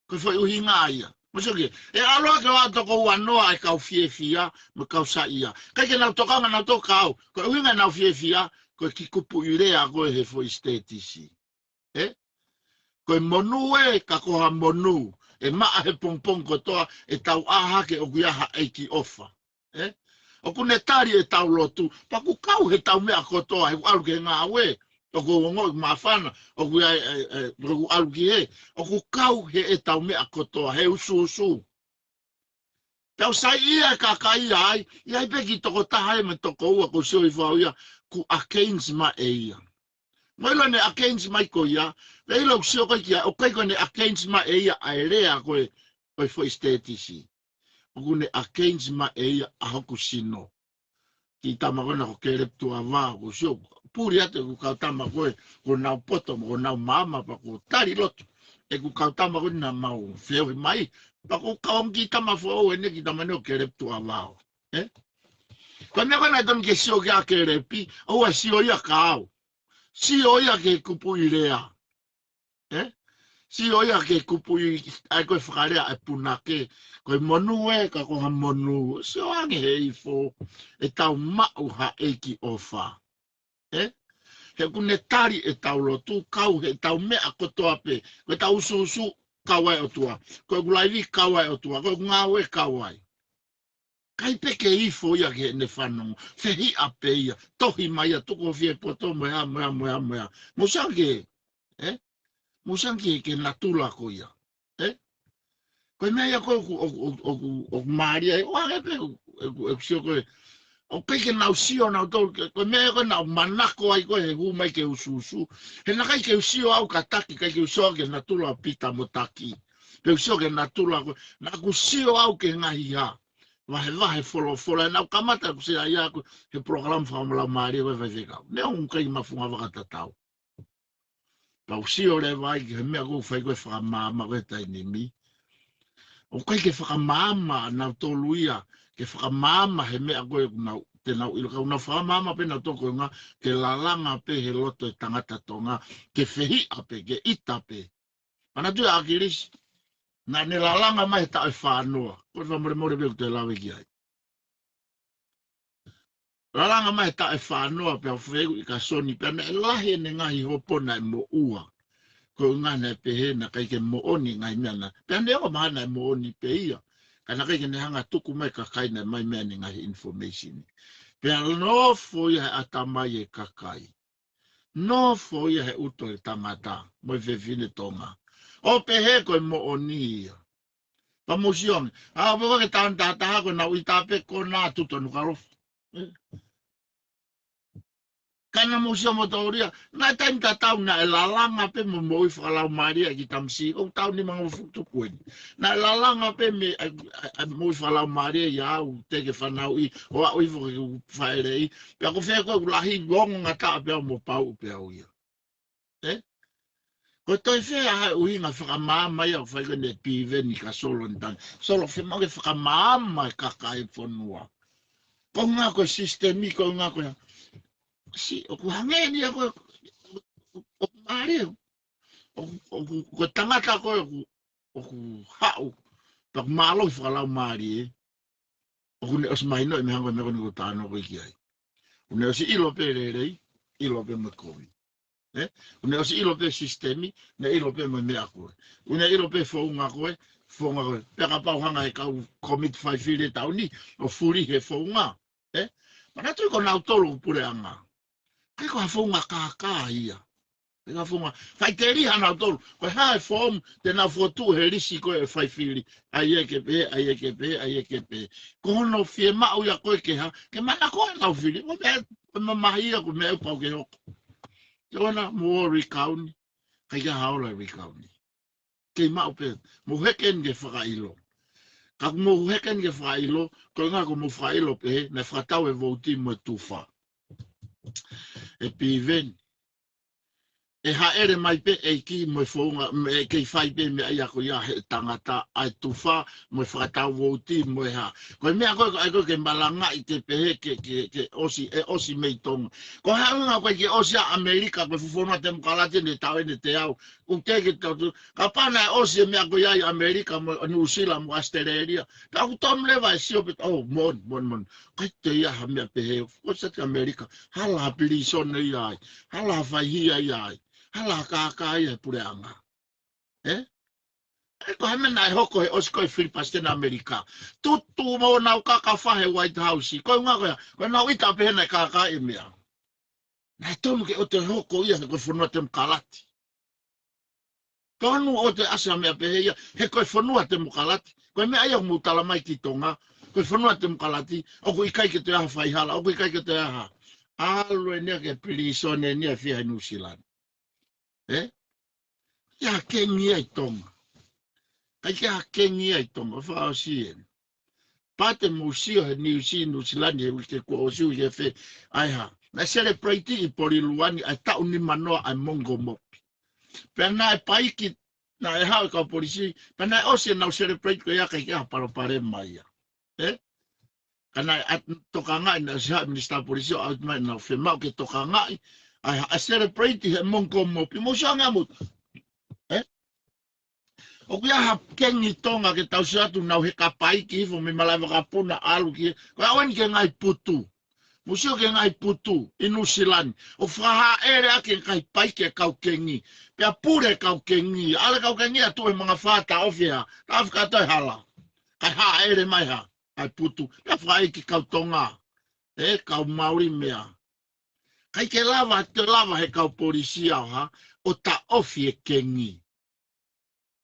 Ko e foʻi ʻuhinga ia. Mo sio ki, ʻe ʻalu hake ʻo aʻu toko uanoa e kau fiefia, mo e kau saiʻia. ʻIkai ke nau tokanga nautolu kia au, ko e ʻuhinga ʻenau fiefia, ko e kiʻi kupuʻi lea ko ē he foʻi sitētisi. Ē? Ko e monu ē, ka ko ha monu. ʻE maʻa he pongipongi kotoa, ʻetau ʻā hake ʻoku ʻi ai ha ʻEiki ʻofa. Ē? ʻOku ne tali ʻetau lotu, pea ʻoku kau heʻetau meʻa kotoa, he ʻoku ʻalu ki he ngāue, ʻoku ongoʻi māfana, ʻoku ʻi ai, ē, ē, ʻoku ʻalu ki hē, ʻoku kau heʻetau meʻa kotoa, he usuusu. Tau saiʻia e kakai ai, ʻi ai pē kiʻi tokotaha ē mo e tokoua ʻoku ou sio hifo au ia, ʻoku against mai ʻe ia. Mo ʻilo ne against mai ko ia, ʻe ʻilo ʻoku sio ko ē ki ai, ʻoku ʻikai ko ʻene against mai ʻe ia ʻa e lea ko ē, ko e foʻi state isi. ʻOku ne against mai ʻe ia ʻa hoku sino. Kiʻi tama ko ena ko Kelepi Tuʻavao, ʻoku ou sio, puli atu ʻeku kau tama ko ē, ʻoku nau poto, ʻoku nau maama, pea ʻoku ou tali lotu. ʻEku kau tama ko ena mau feohi mai, pea ʻoku ou kau kiʻi tama foʻou ʻene kiʻi tama ʻeni ko Kelepi Tuʻavao. Ē? Ko e meʻa ko ena ʻoku tonu ke sio ki ai ʻa Kelepi, ʻoua ʻe sio ia kia au. Sio ia ki he kupuʻi lea. Ē? Sio ia ki he kupuʻi, ʻa ia ko e fakalea ʻa e punake, ko e monū ē, ka ko ha monū. Sio ange he ifo, ʻetau maʻu ha ʻEiki ʻofa. Ē? He ʻoku ne tali ʻetau lotu, kau heʻetau meʻa kotoa pē. Ko ʻetau usuusu, kau ai ʻOtua. Ko ʻeku laivi, kau ai ʻOtua. Ko ʻeku ngāue, kau ai. ʻIkai pē ke ifo ia ki heʻene fanongo. Fehiʻa pē ia. Tohi mai ia, tuku ʻo fie poto mo e hā, mo e hā, mo e hā, mo e hā. Mou sio ange, ē? Mou sio ange ki he natula ko ia. Ē? Ko e meʻa ia ko ē ʻoku, ʻoku, ʻoku, ʻoku, ʻoku mālie ai. ʻOange pē ʻeku, ʻeku, ʻeku sio ko ē. ʻOku ʻikai ke nau sio nautolu, ke, ko e meʻa ia ko ē naʻa nau manako ai ko ē he hū mai ke usuusu. He naʻe ʻikai ke u sio au kia Taki, ʻikai ke u sio au ki he natula ʻo Pita mo Taki. Pe u sio ki he natula ko ē, naʻa ku sio au ki he ngaahi hā. Vahevahe folofola, naʻa ku kamata ʻeku sio ai ʻaʻaku he polokalama fakalaumālie ko ē faifekau. Neongo ʻoku ʻikai ke ma funga vaka tatau. Pea u sio leva ai ki he meʻa ʻoku fai ko ē fakamaama ko ē he taimi ni. ʻOku ʻikai ke fakamaama nautolu ia, ke fakamaama he meʻa ko ē ʻoku nau, te nau ʻilo ka ʻoku nau fakamaama pē nautolu ko e ʻuhinga ke lalanga pē he loto e tangata Tonga, ke fehiʻa pē, ke ʻita pē. Manatuʻi ʻa ʻAkilisi, naʻa ne lalanga mai he taʻu ʻe fānoa. Ko e fakamolemole pē ʻoku te lave ki ai. Lalanga mai he taʻu ʻe fānoa pea u fehuʻi kia Soni pea naʻe lahi ʻene ngaahi hopo naʻe moʻua. Ko e ʻuhinga naʻe pehē naʻe ʻikai ke moʻoni e ngaahi meʻa na. Pea neongo mahalo naʻe moʻoni pē ia. Ka naʻe ʻikai ke ne hanga tuku mai kakai naʻe ʻomai mei ai ʻene ngaahi information. Pea nofo ia he ʻatamai e kakai. Nofo ia he ʻuto e tangata, mo e fefine Tonga. ʻO pehē ko e moʻoni ia. Pea mou sio ange. ʻA, ʻo pehē ko e taʻu taha taha ko ʻenau ʻita pē ko ena ʻa Tuʻa Nukuʻalofa. Ē. Ka naʻa mou sio mo tauria, naʻe taimi tatau naʻe lalanga pē mo moʻui fakalaumālie ki tamasiʻi, ʻoku taʻu nimangofulu tupu eni. Naʻe lalanga pē mei, ʻa, ʻa, ʻa, moʻui fakalaumālie ia au, te ke fanauʻi, ʻo aʻu hifo ki heʻeku faʻeleʻi, pea ko fē ko ē ʻoku lahi ongo ngataʻa pē au mo pauʻu pē au ia. Ē? Ko e toe fē ʻa e ʻuhinga fakamaama ia ʻoku fai ko eni ʻe Piveni kia Solo ni tangi. Solo, fiemaʻu ke fakamaama e kakai e fonua. Ko e ʻuhinga ko e sisitemi, ko e ʻuhinga ko e. Siʻi, ʻoku hangē ni ia ko e, ʻoku mālie. ʻOku, ʻoku, ko e tangata ko ē ʻoku, ʻoku haʻu, pea ʻoku mālohi fakalaumālie. ʻOku ne ʻosi mahinoʻi mei he anga e meʻa ko eni ʻoku ou talanoa ko ē ki ai. ʻOku ne ʻosi ʻilo pē lelei, ʻilo pē mo e kovi. Ē? ʻOku ne ʻosi ʻilo pē sisitemi, ne ʻilo pē mo e meʻa ko ē. ʻOku ne ʻilo pē founga ko ē, founga ko ē. Pea kapau hanga he kau kōmiti fai fili e taʻu ni, ʻo fuli he founga. Ē? Manatuʻi ko nautolu ʻoku puleʻanga. ʻIkai ko ha founga kākā ia. ʻIkai ko ha founga. Faʻiteliha nautolu. Ko e hā e foomu, te nau fokotuʻu he lisi ko ē ʻe fai fili. ʻAi ē ke pehē, ʻai ē ke pehē, ʻai ē ke pehē. Ko hono fiemaʻu ia ko ē ke hā, ke manako ʻa e kau fili. Ko e meʻa, ko e mamahi ia, ko e meʻa ʻoku pau ke hoko. Ke ʻoua naʻa mou recount, ʻikai ke ʻi ai ha ola e recount. Kei maʻu pē, mou heke eni ke fakaʻilo. Ka ʻoku mou heke eni ke fakaʻilo, ko e ʻuhinga ʻoku mou fakaʻilo pē, naʻe fakatau e vouti mo e tufa. ʻE Piveni. ʻE hāʻele mai pē ʻEiki mo e founga, ʻe kei fai pē meʻa ia ko ia he tangata ʻa e tufa, mo e fakatau vouti, mo e hā. Ko e meʻa ko ē, ko e ʻai ko ē ke malangaʻi ke pehē ke, ke, ke ʻosi, ʻe ʻosi mei Tonga. Ko e hā e ʻuhinga ʻoku ʻikai ke ʻosi ʻa ʻAmelika, ko e fuʻu fonua temokalati ʻeni taʻu ʻeni teau. ʻOku teʻeki ke tau tu, kapau naʻe ʻosi e meʻa ko ia ʻi ʻAmelika mo Nuʻusila mo ʻAositelēlia. Pea ʻoku tonu leva e sio pē, oh, moʻoni, moʻoni, moʻoni. ʻIkai toe ʻi ai ha meʻa pehē, ʻoku ʻosi atu ʻAmelika, hala ha pilīsone ia ai, hala ha faihia ia ai, hala ha kākā ia he puleʻanga. Ē? ʻE ko e hā e meʻa naʻe hoko he ʻosi ko ē fili palesiteni ʻAmelika. Tutu mo nau kakafa he White House. Ko e ʻuhinga ko ia, ko ʻenau ʻita pē he naʻe kākaaʻi e meʻa. Naʻe tonu ke ʻoua te hoko ia he ko e fonua temokalati. Tonu ʻoua te ʻasi ha meʻa pehē ia, he ko e fonua temokalati. Ko e meʻa ia ʻoku mou tala mai ki Tonga, ko e fonua temokalati, ʻoku ʻikai ke toe ʻi ai ha faihala, ʻoku ʻikai ke toe ʻi ai ha. ʻAlu eni ia ki he pilīsone eni ia ʻe fiha ʻi Nuʻusila ni. ʻE? ʻIkai ha kengi ia ʻi Tonga. ʻIkai ke ʻi ai ha kengi ia ʻi Tonga, fakaʻosi eni. Pea te mou sio he niusi Nuʻusila ni he uike kuo ʻosi, uike fē, ʻa e hā. Naʻe celebrate ʻi Polilua ni ʻa e taʻu nimanoa ʻa e Mongo Mopi. Pea naʻe paiki, naʻe haʻu e kau polisi, pea naʻe ʻosi ʻenau celebrate ko ia, ʻikai ke ʻi ai ha palopalema ia. ʻE? Ka naʻe ʻat-, tokangaʻi, naʻe ʻosi haʻu e minisitā polisi ʻo ʻai mai ʻenau fiemaʻu ke tokangaʻi, ʻa e, ʻa e celebrate he Mongo Mopi. Mou sio ange ʻamuta. ʻE? ʻOku ʻi ai ha kengi Tonga ke tau sio atu nau heka paiki hifo mei malaʻe vakapuna ʻalu ki he, ko e ʻalu eni ki he ngaahi putu. Mou sio ki he ngaahi putu ʻi Nuʻusila ni. ʻOku fakahāʻele ʻaki e ngaahi paiki e kau kengi. Pea pule e kau kengi. ʻAlu e kau kengi ʻo tuʻu he mangafā, taʻofi e hā. Taʻofi kātoa e hala. Kae hāʻele mai hā, ʻa e putu. Pea fakaʻeiki kau Tonga. ʻE, kau Mauli meʻa. ʻIkai ke lava, te lava he kau polisi ʻo hā, ʻo taʻofi e kengi.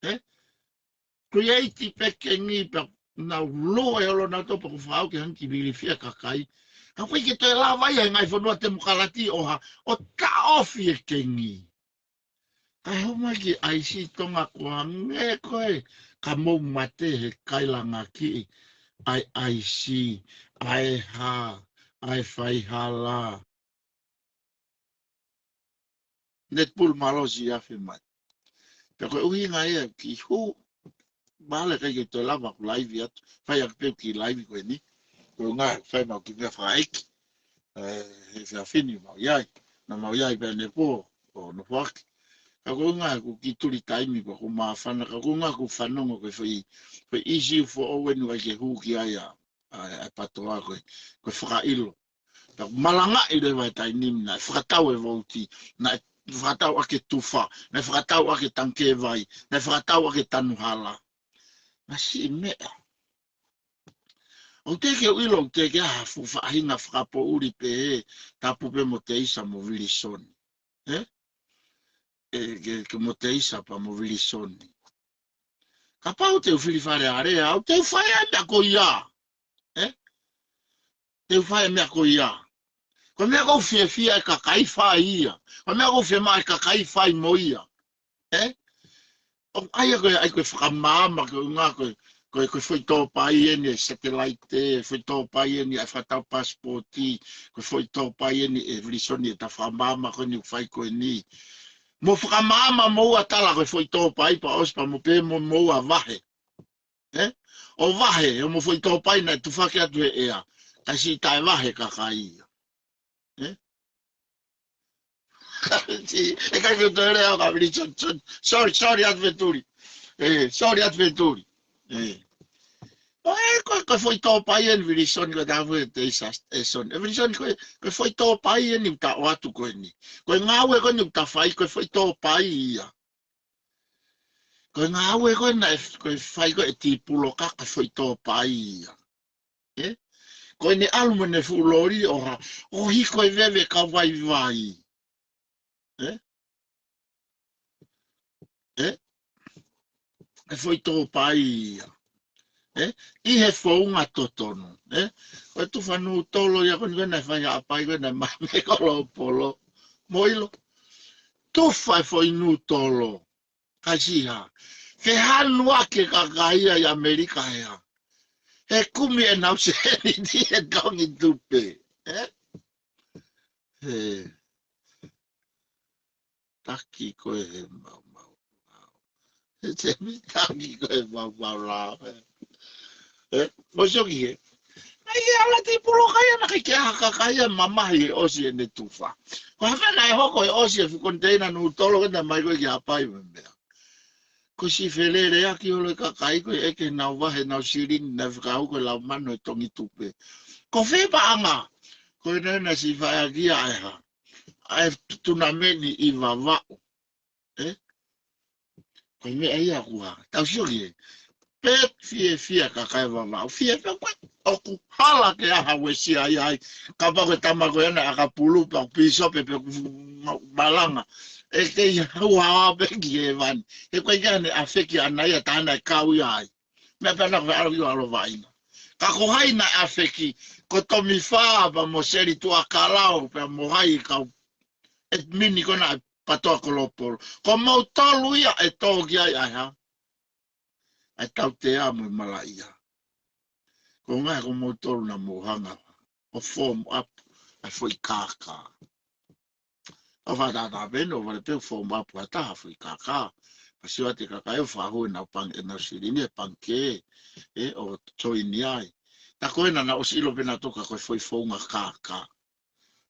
ʻE? Create pē kengi pea nau lue ʻo lona topa ko fau ke hanga ʻo kiʻi vilifia e kakai. Ka ʻoku ʻikai ke toe lava ia he ngaahi fonua temokalati ʻo hā, ʻo taʻofi e kengi. Kae hū mai ki ʻaisi Tonga ko e hangē ko e ka mou mate he kailanga kiʻi ʻa e ʻaisi, ʻa e hā, ʻa e faihala. Netball malosi afe mai. Pea ko e ʻuhinga ia ki hū, mālō ʻikai ke toe lava ʻeku laivi atu. Fai ʻaki pē ʻeku kiʻi laivi ko eni. Ko e ʻuhinga, fai maʻu kiʻi meʻa fakaʻeiki. ʻE, he efiafi ni mau ʻi ai. Naʻa mau ʻi ai pē ʻanepō, ʻo nofo ʻaki. Ka ko e ʻuhinga ʻeku kiʻi tuli taimi pea ʻoku ou māfana, ka ko e ʻuhinga ʻeku fanongo ko e foʻi, foʻi ʻīsiu foʻou eni ʻoku ʻikai ke hū ki ai ʻa, ʻa, ʻa e PATOA ko e, ko e fakaʻilo. Pea ʻoku malangaʻi leva e taimi ni, naʻe fakatau e vouti, naʻe fakatau ʻaki e tufa, naʻe fakatau ʻaki e tangikē vai, naʻe fakatau ʻaki e tanu hala. Ngaahi siʻi meʻa. ʻOku teʻeki ke u ʻilo, ʻoku teʻeki ai ha fuʻu faʻahinga fakapoʻuli pehē, tapu pē mo Teisa mo Vilisoni. ʻE? ʻE, ke, ke mo Teisa pea mo Vilisoni. Kapau te u fili Fale Alea, ʻoku te u fai ʻa e meʻa ko ia. ʻE? Te u fai e meʻa ko ia. Ko e meʻa ʻoku fiefia e kakai fai ia. Ko e meʻa ʻoku fiemaʻu e kakai fai mo ia. ʻE? ʻOku ʻai ia ko e, ʻai ko e fakamaama ko e ʻuhinga ko e, ko e, ko e foʻi tōpai eni e satelaite, foʻi tōpai eni ʻa e fakatau pasipoti, ko e foʻi tōpai eni e Vilisoni e ta fakamaama ko eni ʻoku fai ko eni. Mo fakamaama mo ua tala ko e foʻi tōpai pea ʻosi pea mo pehē mo, mo ua vahe. ʻE? ʻO vahe, ʻo mo foʻi tōpai naʻe tufaki atu he ʻea. Ka siʻi taʻevahe kakai ia. ʻE? Siʻi, ʻe ʻikai ke u toe lea ʻo ka Vilisoni, sorry, sorry, sorry, atu Vetuli. ʻE, sorry, atu Vetuli. ʻE. ʻO ʻe, ko, ko e foʻi tōpai eni Vilisoni ko e tafu e Teisa, ʻe Soni. ʻE Vilisoni ko e, ko e foʻi tōpai eni ʻoku ta ʻoatu ko eni. Ko e ngāue ko eni ʻoku ta fai, ko e foʻi tōpai ia. Ko e ngāue ko ē naʻe, ko e fai ko ē ʻe Tipuloka ko e foʻi tōpai ia. ʻE? Ko ʻene ʻalu mo ʻene fuʻu loli ʻo hā, ʻo hiko e veve kau vaivai. ʻE? ʻE? E foʻi tōpai ia. ʻE? ʻI he founga totonu. ʻE? Ko e tufa nūtolo ia ko eni ko ē naʻe fai Haʻapai ko ē naʻe mame ko Lopolo. Mou ʻilo. Tufa e foʻi nūtolo. Kae siʻi hā. Fehanu ake kakai ia ʻi ʻAmelika he hā. He kumi ʻenau sēniti he tongi tupe. ʻE? He. Taki ko ē he maumau. He te mi taki ko ē he maumau la. ʻE? ʻE? Mo sio ki he. ʻAi, ʻe ala Tipuloka ia naʻe ʻikai ke ʻi ai ha kakai ia mamahi he ʻosi ʻene tufa. Ko e hā e meʻa naʻe hoko he ʻosi e fuʻu koniteina nūtolo ko ē naʻe ʻomai ko ē ki Haʻapai mo e meʻa. Ko e siʻi feleleʻaki holo e kakai ko ē ʻeke ʻenau vahe ʻenau silini naʻe fekau ko e lau mano e tongi tupe. Ko fē paʻanga? Ko ena naʻe siʻi fai ʻaki ia ʻa e hā. ʻA e tu-, tunameni ʻi Vavaʻu. ʻE? Ko e meʻa ia kuo tau sio ki ai. Pet fiefia kakai Vavaʻu. Fiefia ko ē ʻoku hala ke ʻaha uesia ai ai. Kapau ko e tama ko ena ʻakapulu pe ʻoku pīsope pe ʻoku malanga. ʻE kei hauhaua pē ki hēvani. He ko e ʻikai ke ne ʻafeki ʻana ia taha naʻe kau ia ai. Meʻa pē ʻana ko e ʻalu ki ʻo ʻalu vaʻinga. Ka ko hai naʻe ʻafeki, ko Tomi Fā pea mo Seli Tuʻakalau pea mo hai kau ʻedimini ko ena ʻa e PTOA Kolopolo. Ko moutolu ia ʻe tō ki ai ʻa e hā? ʻA e tautea mo e malaʻia. Ko e ʻuhinga ko moutolu naʻa mou hanga ʻo form up ʻa e foʻi kākā. ʻO fakatātā pē ʻo vale pē ʻo form up ha taha foʻi kākā. Pea sio atu e kakai ʻo fakahū ʻenau pang-, ʻenau silini he pangikē, ē, ʻo join ai. Tā ko ena naʻa nau ʻosi ʻilo pē nautolu ko e foʻi founga kākā.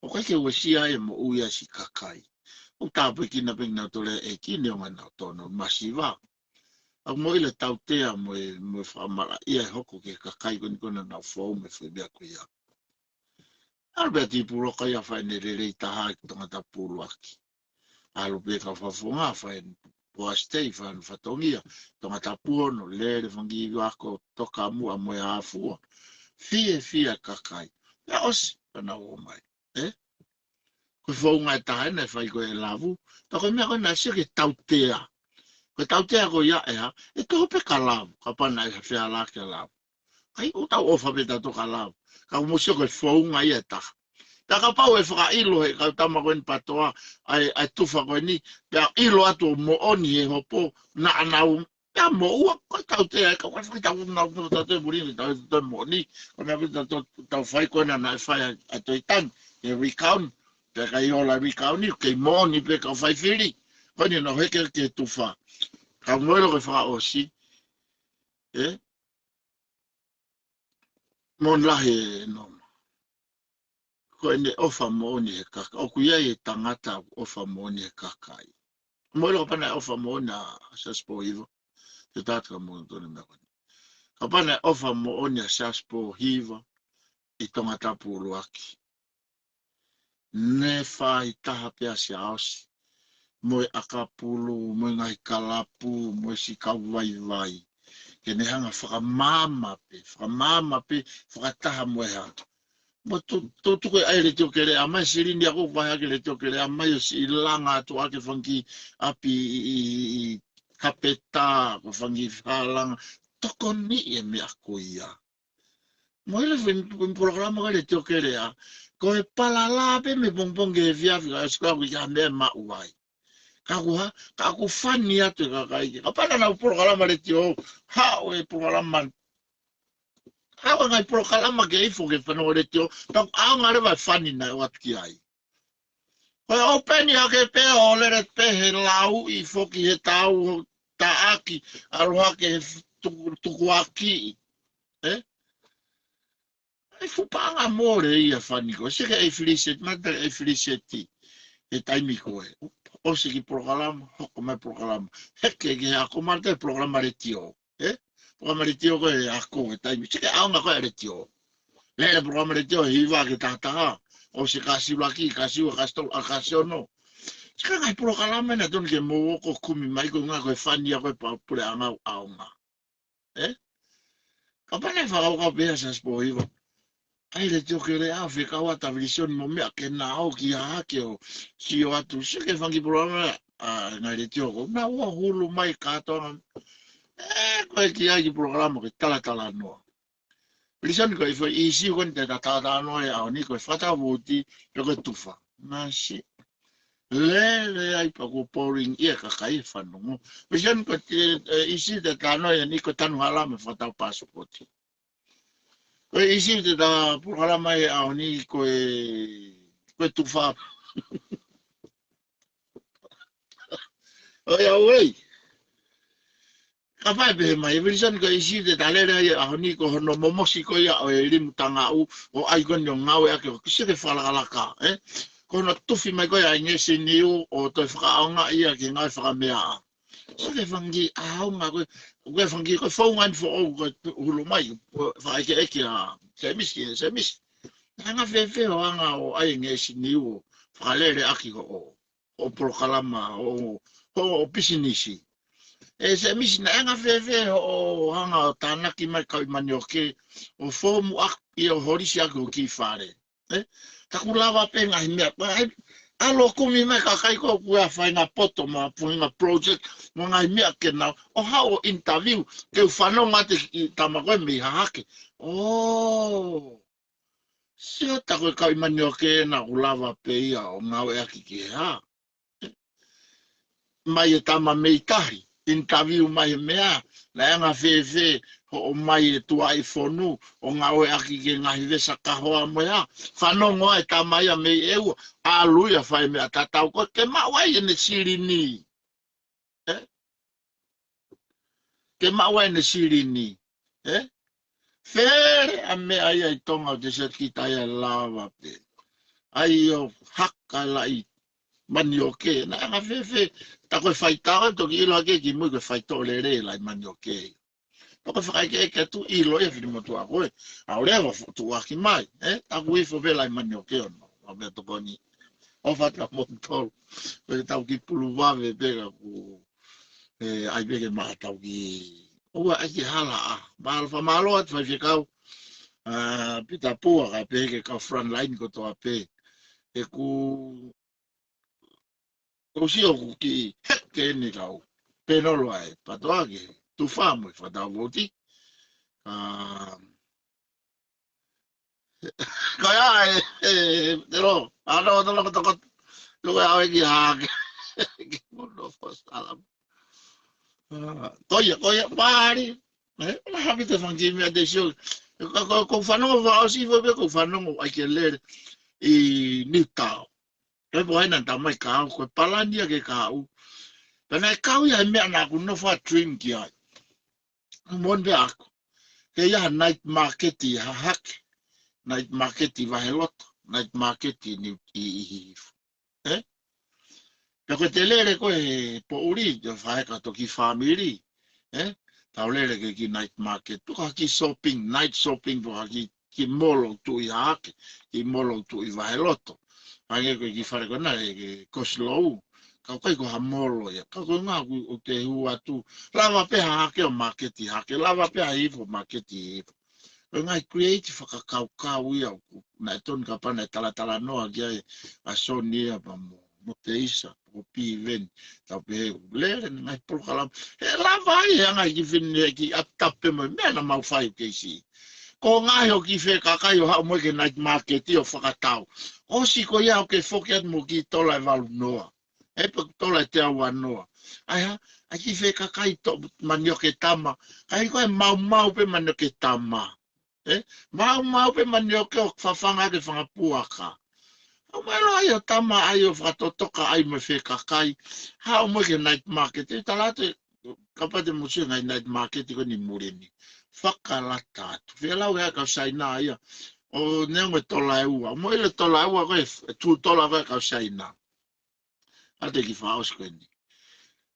ʻOku ʻikai ke uesia ai e moʻui ʻa siʻi kakai. ʻOku tāpuekina pē kinautolu ʻe he ʻEiki neongo ʻenau tōnounou masiva. ʻOku mou ʻilo e tautea mo e, mo e fakamalaʻia ʻe hoko ki he kakai ko eni ko ena naʻa nau fou mo e foʻi meʻa ko ia. ʻAlu pē ʻa Tipuloka ia ʻo fai ʻene lelei taha ki Tongatapu ʻUluaki. ʻAlu pē kau fakafofonga ʻo fai ʻene poasitei, fai ʻene fatongia, Tongatapu Ono, lele fanga kiʻi ako tokamuʻa mo e afua. Fiefia e kakai. Pea ʻosi, pea nau ō mai. Ē? Ko e founga ʻe taha ena ʻe fai ko e lavu. Pea ko e meʻa ko ena sio ki he tautea. Ko e tautea ko ia ʻe hā? ʻE toho pē ka lavu, kapau naʻe feala ke lavu. ʻIkai, ʻoku tau ʻofa pē tautolu ka lavu. Ka ʻoku mou sio ko e founga ia ʻe taha. Pea kapau ʻe fakaʻilo he kau tama ko eni PTOA, ʻa e, ʻa e tufa ko eni, pea ʻilo atu ʻoku moʻoni he hopo, naʻa nau, pea moʻua, ko e tautea, ka ʻoku ʻikai ke tau nau, tau tautea muli, tau tautea moʻoni, ko e meʻa ko ē tau, tau, tau fai ko ena naʻe fai ʻa, ʻa Tohi Tapu, he recount, pea ʻikai ola recount ni, kei moʻoni pē kau fai fili, ko eni naʻa nau heke ki he tufa. Ka mou ʻilo ko e fakaʻosi, ē? Moʻoni lahi ʻe Noma. Ko ʻene ʻofa moʻoni he kakai. ʻOku ʻi ai e tangata ʻofa moʻoni he kakai. Mou ʻilo kapau naʻe ʻofa moʻoni ʻa Siaosi Pōhiva. Te u tala atu kia moutolu e meʻa ko eni. Kapau naʻe ʻofa moʻoni ʻa Siaosi Pōhiva ʻi Tongatapu ʻUluaki, ne fai taha pē ʻa Siaosi mo e ʻakapulu, mo e ngaahi kalapu, mo e siʻi kau vaivai. Ke ne hanga ʻo fakamaama pē, fakamaama pē, fakataha mo e hā. Mo tu, tu, tuku e ʻai e Letiō Keleʻa mai, silini ako vahe ake Letiō Keleʻa mai, ʻo siʻi langa atu ʻaki e fanga kiʻi ʻapi ʻi, ʻi, ʻi, ʻi Kapeta, ko e fanga kiʻi fālanga. Tokoniʻi e meʻa ko ia. Mou ʻilo e foʻi, foʻi polokalama ko ē Letiō Keleʻa, ko e palala pē mei pongipongi ki he efiafi, ka ʻosi ko ē ʻoku ʻikai ha meʻa ʻe maʻu ai. Ka ʻoku hā, ka ʻoku fani atu e kakai ki ai. Kapau naʻa nau polokalama letiō, haʻu e polokalama, haʻu e ngaahi polokalama ke ifo ke fanongo letiō, pea ʻoku ʻaonga leva e fani naʻe ʻoatu ki ai. Ko e ʻōpeni hake pē ʻo lele pē he lauʻi foki he tau taʻaki, ʻalu hake he tuku, tukuakiʻi. Ē? ʻAi fuʻu paʻanga mole ia fani ko ē. Sio ki he ʻEifiliseti, mata ʻEifiliseti. He taimi ko ē. ʻOsi e kiʻi polokalama, hoko mai polokalama. Heke ki he ako, mata e polokalama letiō. Ē? Polokalama letiō ko ē ako he taimi. Sio ki he ʻaonga ko ē ʻa e letiō. Lele polokalama letiō, hiva ki he taha taha. ʻOsi e kasi ʻuluaki, kasi ua, kasi tolu, ʻa kasi ono. Sio ki he ngaahi polokalama naʻe tonu ke mou ō ʻo kumi mai ko e ʻuhinga ko e fani ia ko ē pea puleʻanga ʻaonga. Ē? Kapau naʻe fakakaukau pē ʻa Siaosi Pōhiva. ʻAi Letiō Keleʻa ʻo fekau atu ʻa Vilisoni mo meʻa ke na ō ki ai ke ō sio atu. Sio ki he fanga kiʻi polokalama ʻa e ngaahi letiō ko ē. Naʻa nau hulu mai kātoanga. Ē, ko e kiʻi ʻai kiʻi polokalama ke talatalanoa. Vilisoni ko e foʻi ʻīsiu ko eni te ta talatalanoa he ʻaho ni ko e fakataha vouti pe ko e tufa. Masi. Lele ai pea kuo boring ia e kakai he fanongo. Vilisoni ko e, e, ʻīsiu te ta talanoa he ʻaho ni ko e tanu hala mo e fakatau pasipoti. Ko e ʻīsiu te ta polokalama he ʻaho ni ko e, ko e tufa. ʻOiauē. Kapau ʻe pehē mai, Vilisoni ko e ʻīsiu te ta lele ai he ʻaho ni ko hono momosi ko ia ʻo e limu tangaʻu ʻo ʻai ko eni ʻo ngāueʻaki ʻo kisi ke fakalakalaka, ē? Ko hono tufi mai ko ia ʻa e ngeʻesi niu ʻo toe fakaʻaongaʻi ia ke ngāue fakameaʻa. Sio ki he fanga kiʻi ʻaonga ko ē, ko e fanga kiʻi, ko e founga eni foʻou ko ē hulu mai, ko e fakaʻekeʻeke ʻa Semisi, ē, Semisi. Hanga fēfē hoʻo hanga ʻo ʻai e ngeʻesi niu ʻo fakaleleʻaki hoʻo, hoʻo polokalama, hoʻo, hoʻo pisinisi. ʻE Semisi, naʻe anga fēfē hoʻo hanga ʻo tānaki mai kau ʻi Manioke, ʻo foomu ʻaki ʻo holisi ʻaki hoʻo kiʻi fale? Ē? Ka ʻoku lava pē ngaahi meʻa, ʻai, ʻalu ʻo kumi mai kakai ko ē ʻoku ʻi ai e faʻahinga poto mo e faʻahinga project, mo e ngaahi meʻa ke nau, ʻo haʻu ʻo interview, ke u fanongo atu ki he tama ko ē mei Hahake. ʻŌ. Sio, tā ko e kau ʻi Manioke naʻa ʻoku lava pē ia ʻo ngāueʻaki ki he hā? Mai e tama mei tahi, interview mai he meʻa, naʻe anga fēfē hoʻo mai e tuaʻi fonu, ʻo ngāueʻaki ki he ngaahi vesa kahoa mo e hā? Fanongo ʻa e tama ia mei ʻEua, ʻalu ia fai meʻa tatau ko ē, ke maʻu ai ʻene silini. Ē? Ke maʻu ai ʻene silini. Ē? Fele ʻa e meʻa ia ʻi Tonga ʻoku te sio ki ai, ʻe lava pē. ʻAi ʻo haka laʻi Manioke, naʻe anga fēfē, tā ko e faitau ʻe toki ʻilo hake ki mui ko e faitoʻo lelei laʻi Manioke. Pea ko e fakaʻekeʻeke atu ʻilo ia fili motuʻa ko ē. ʻAu leva fo-, tuʻuaki mai, ē? Taku ifo pē laʻi Manioke ono. ʻAu pē tokoni. ʻOfa atu kia moutolu. Pea ke tau kiʻi pulu vave pē ka ʻoku, ē, ʻai pē ke maʻa tau kiʻi. ʻOua ʻai ke hala ʻa. Mālō, fakamālō atu faifekau. ʻA, Pita Pua kae pehē ki he kau frontline kotoa pē. ʻOku ʻOsi ʻoku kiʻi heke eni kau. Penolo ai, patoa ke tufa mo e fakatau vouti. ʻA, ko ia e, e, te lo, ʻa lo, te lo, toko, toko, ʻa e ki Hahake. Ke mono fo salam. ʻA, ko ia, ko ia, pari. Ē, ʻa hapi te fanga kiʻi meʻa te sio. Ko, ko, ko fanongo fa ʻosi fo pe ko fanongo ai ke lele ʻi Newtown. Ko e pohaina ta mai kau, ko e palani ia ke kau. Pea naʻe kau ia he meʻa naʻa ku nofo ʻo dream ki ai. Mon pe ako. Ke ia ha night market ʻi Hahake. Night market ʻi Vaheloto. Night market ʻi Niu-, ʻi, ʻi Hihifo. Ē? Pea ko e te lele ko ē he poʻuli, te faeka toki family. Ē? Tau lele ke ki night market. Pe ko ha kiʻi shopping, night shopping, pe ko ha kiʻi kiʻi molo ʻoku tuʻu ʻi Hahake, kiʻi molo ʻoku tuʻu ʻi Vaheloto. Hangē ko e kiʻi fale ko ena ʻe ke Coslou. Ka ʻoku ʻikai ko ha molo ia. Ka ko e ngaahi ʻoku te hū atu. Lava pē Hahake ʻo maketi Hahake. Lava pē Hihifo maketi Hihifo. Ko e ngaahi creative fakakaukau ia ʻoku naʻe tonu kapau naʻe talatalanoa ki ai ʻa Soni ia pea mo mo Teisa, ko Piveni, tau pehē ʻoku lele ʻene ngaahi polokalama. He lava ai, he anga e kiʻi fini, he kiʻi ʻapitapu pē mo e meʻa naʻa mau fai ʻoku kei siʻi. Ko e ngaahi ʻo e kiʻi fekakai ʻo haʻu mo e ki he night market ʻo fakatau. ʻOsi ko ia ʻoku ke foki atu mo e kiʻi tola ʻe valu noa. ʻE pe tola ʻe teau ua noa. ʻAi ha, ʻa e kiʻi fekakai to Manioke Tama. Ka ʻi ko e maumau pē Manioke Tama. Ē? Maumau pē Manioke ʻo fafanga ke fanga puaka. ʻO mai lo ai ʻo tama ai ʻo fakatotoka ai mo e fekakai. Haʻu mo e ki he night market. Ē tala atu, kapau te mou sio ki he ngaahi night market ko eni muli ni. Fakalata atu. Feʻiloaki ʻa e kau Saina ia. ʻO neongo e tola ʻe ua. Mo e tola ʻe ua ko e, e two tola ko e kau Saina. ʻA e kiʻi fakaʻosi ko eni.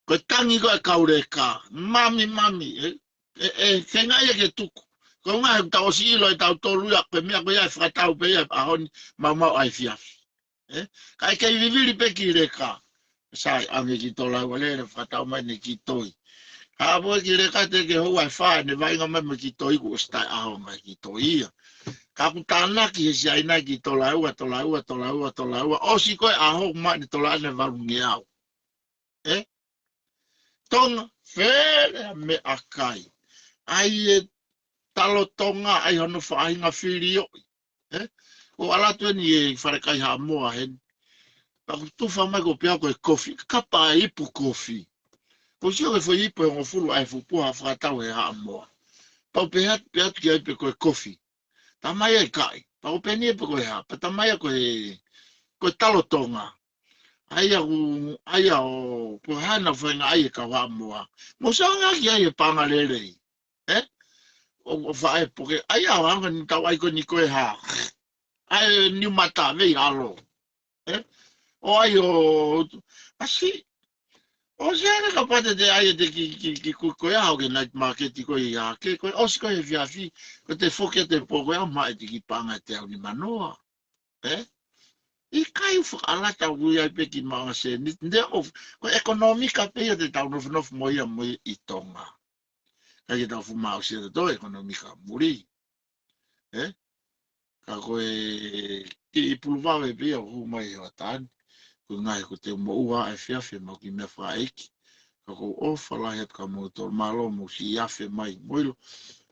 Ko e tangi ko e kau leka. Mami, mami, ē? ʻE, ʻe, fenga ia ke tuku. Ko e ngaahi ʻoku tau ʻosi ʻilo ʻe tautolu ia, ko e meʻa ko ia ʻe fakatau pē ia ʻaho ni, maumau ʻa e efiafi. Ē? Ka ʻe kei vivili pē kiʻi leka. Sai, ʻange kiʻi tola ʻe ua lele, fakatau mai ʻene kiʻi toi. Haʻu pē kiʻi leka te ke houa ʻe fā, ʻene vaʻinga mai mo e kiʻi toi kuo ʻosi taʻeʻaho mai kiʻi toi ia. Ka ʻoku tānaki he Saina kiʻi tola ʻe ua, tola ʻe ua, tola ʻe ua, tola ʻe ua. ʻOsi ko e ʻaho, maʻu ʻene tola ʻe valu ngeau. Ē? Tonga, fele ʻa e meʻakai. ʻAi e talo Tonga, ʻai hono faʻahinga filioʻi. Ē? ʻO ʻalu atu eni e falekai Haʻamoa heni. Pea ʻoku tufa mai ko e pehē ko e kofi, kapa e ipu kofi. Ko e sio ki he foʻi ipu ʻe hongofulu ʻa e fuʻu puha fakatau he Haʻamoa. Pea u pehē atu, pehē atu ki ai pe ko e kofi. Tamai ai kai. Pea u pehē ni pe ko e hā. Pea tamai ai ko e, ko e talo Tonga. ʻAi ʻa u, ʻai ʻa ʻo, ko e hā naʻa fainga ai e kau Haʻamoa. Mo sanga ki ai e paʻanga lelei. Ē? ʻO, ʻo faʻē poke. ʻAi ʻa ʻo hanga ni tau ʻai ko eni ko e hā. ʻAi niu mata vei halo. Ē? ʻO ʻai ʻo, ʻasi. ʻOsi ʻa e kapau te te ʻai ʻe te ki, ki, ki, ko, ko e ʻaho ki he night market ko ia ke, ko e ʻosi ko e efiafi, ko e te foki ʻa te pō ko e ʻaho maʻu ʻe te kiʻi paʻanga ʻe teau nima noa. Ē? ʻIkai u fakalata ui ai pē ki maʻu sēniti. Nde o, ko e ʻekonōmika pē ia te tau nofonofo mo ia mo ia ʻi Tonga. ʻIkai ke tau fuʻu maʻu sēniti ʻo ʻekonōmika muli. Ē? Ka ko e kiʻi pulu vave pē ia ʻoku hū mai he ʻatā ni. Ko e ngaahi ko te moʻua e fiafi mau ki meʻa fakaʻeiki. Ka ko u ʻofa lahi atu kia moutolu, mālō mo siʻi afe mai mo ʻilo.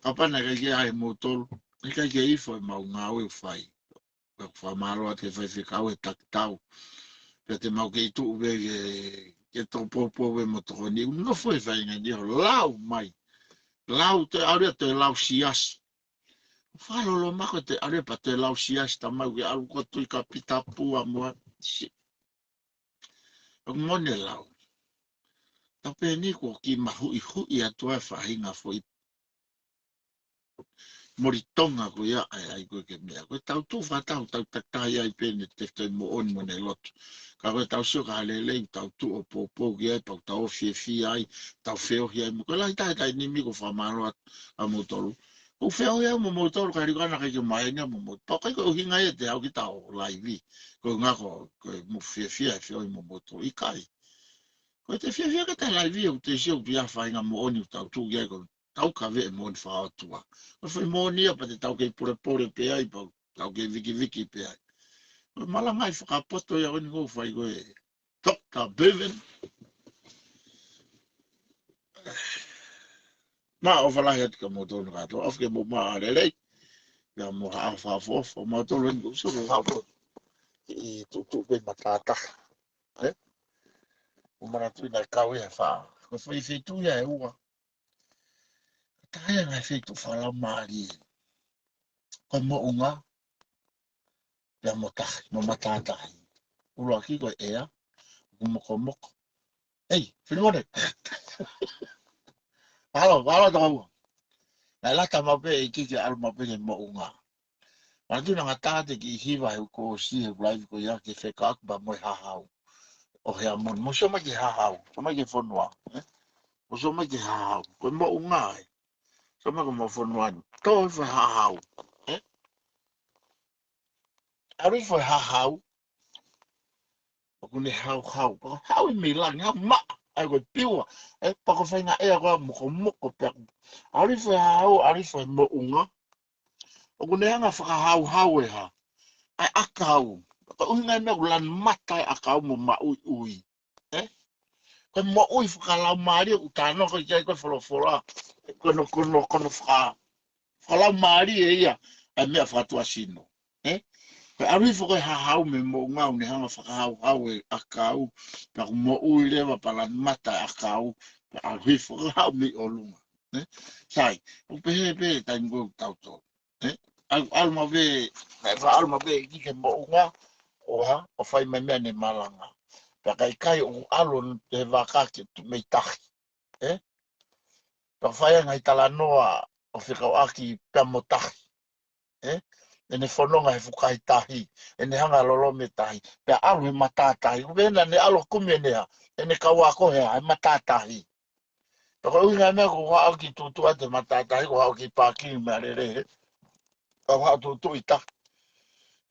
Kapau naʻe ʻikai ke ʻi ai moutolu, ʻikai ke ifo e mau ngāue ʻoku fai. Ka u fakamālō atu ki he faifekau he takitau. Pea te mau kei tuʻu pē ke, ke tō poupou pē mo tokoni. ʻOku nofo e faʻahinga ni ʻo lau mai. Lau toe ʻalu ia toe lau siasi. Fakalolo mai ko e toe ʻalu ia pea toe lau siasi tamau ke ʻalu ko tui ka pita pua mo a. Si. ʻOku mone lau. Tau pē ni ko ki mahuʻihuʻi atu ai faʻahinga foʻi moli Tonga ko ia ʻai ai ko e ke meʻa. Ko e tau tuʻu fakataha, tau takitaha ai pē ne te toi moʻoni mo ne lotu. Ka ko e tau sio ka lelei, tau tuʻu ʻo poupou ki ai, pau tau fiefia ai, tau feohi ai. Mo ko e lahi taha taimi ni ko e fakamālō atu kia moutolu. Ko e feohi au mo moutolu, ka ʻikai ke u ʻikai ke maʻu ʻeni mo moutolu. Pau ʻikai ko e ʻuhinga ia te u ʻalu ki he tau laivi. Ko e ngako, ko e mo fiefia e feohi mo moutolu. ʻIkai. Ko e te fiefia ke te laivi, ʻoku te sio pē ʻa e faʻahinga moʻoni ʻoku tau tuʻu ki ai ko tau ka veʻe moʻoni fakaʻotua. Ko e foʻi moʻoni ia pea te tau kei polepole pē ai, pea tau kei vikiviki pē ai. Ko e malangaʻi fakapoto ia ʻoku ʻi ai ko e fai ko e Doctor Bevan. Mālō ʻofa lahi atu kia moutolu kātoa, ʻofa ke mou maʻa lelei. Ia mo ha ʻofa ʻofa ʻofa, moutolu ʻeni ko e sio ke hao po. ʻI tuʻutuʻu pē matātahi. Ē? ʻO manatuʻi naʻe kau ia he fā. Ko e foʻi feituʻu ia ʻe ua. Ka taha ia ngaahi feituʻu fakalaumālie. Ko e moʻunga, pea mo tahi, mo matātahi. ʻUluaki ko e ʻea, ʻoku mokomoko. Ei, Filimone. Mālō, mālō tau. Naʻe lata mau pē ʻEiki ke ʻalu mau pē ki he moʻunga. Manatuʻi naʻa ngata te kiʻi hiva he ʻoku ʻosi he laivi ko ia ke fekauʻaki pea mo e hahau. ʻO Heamoni, mou sio mai ki he hahau, sio mai ki he fonua, ē? Mou sio mai ki he hahau, ko e moʻunga ē. Sio mai ki homou fonua ni, tō hifo e hahau, ē? ʻAlu hifo e hahau, ʻoku ne hauhau, pea hau ʻi mei langi, hau maʻa, ʻa ia ko e piua, ē, pea ko e faʻahinga ʻea ko ē mokomoko pē. ʻAlu hifo e hahau, ʻalu hifo e moʻunga, ʻoku ne hanga fakahauhau e hā, ʻa e ʻakau. Ko e ʻuhinga ia meʻa ʻoku lanu mata e ʻakau mo maʻuiʻui. Ē? Ko e moʻui fakalaumālie ʻoku talanoa ki ai ko e folofola. Ko hono, ko hono, ko hono faka-, fakalaumālie ia ʻa e meʻa fakatuʻasino. Ē? Ko e ʻalu hifo ko e hahau mei moʻunga ʻoku ne hanga fakahauhau e ʻakau. Pea ʻoku moʻui leva pea lanu mata e ʻakau. Pea ʻalu hifo ko e hau mei ʻolunga. Ē? Sai, ʻoku pehē pē taimi ko ē ʻoku tau tō. Ē? ʻAlu, ʻalu mau pē, naʻe faʻa ʻalu mau pē ki he moʻunga, ʻo hā, ʻo fai mai meʻa ne malanga. Pea ka ʻikai ʻoku ʻalu he vaka ke tuʻu mei tahi. Ē? Pea fai ʻa e ngaahi talanoa ʻo fekauʻaki pea mo tahi. Ē? ʻEne fononga he fukahi tahi, ʻene hanga lolomi e tahi, pea ʻalu he matātahi. ʻOku pehē naʻa ne ʻalu kumi ʻene hā, ʻene kau ako he hā, he matātahi. Pea ko e ʻuhinga ia meʻa ko u haʻu ki tuʻutuʻu atu he matātahi, ko u haʻu ki he pākingi meʻa lelei he. Ka u haʻu tuʻutuʻu ʻi tahi.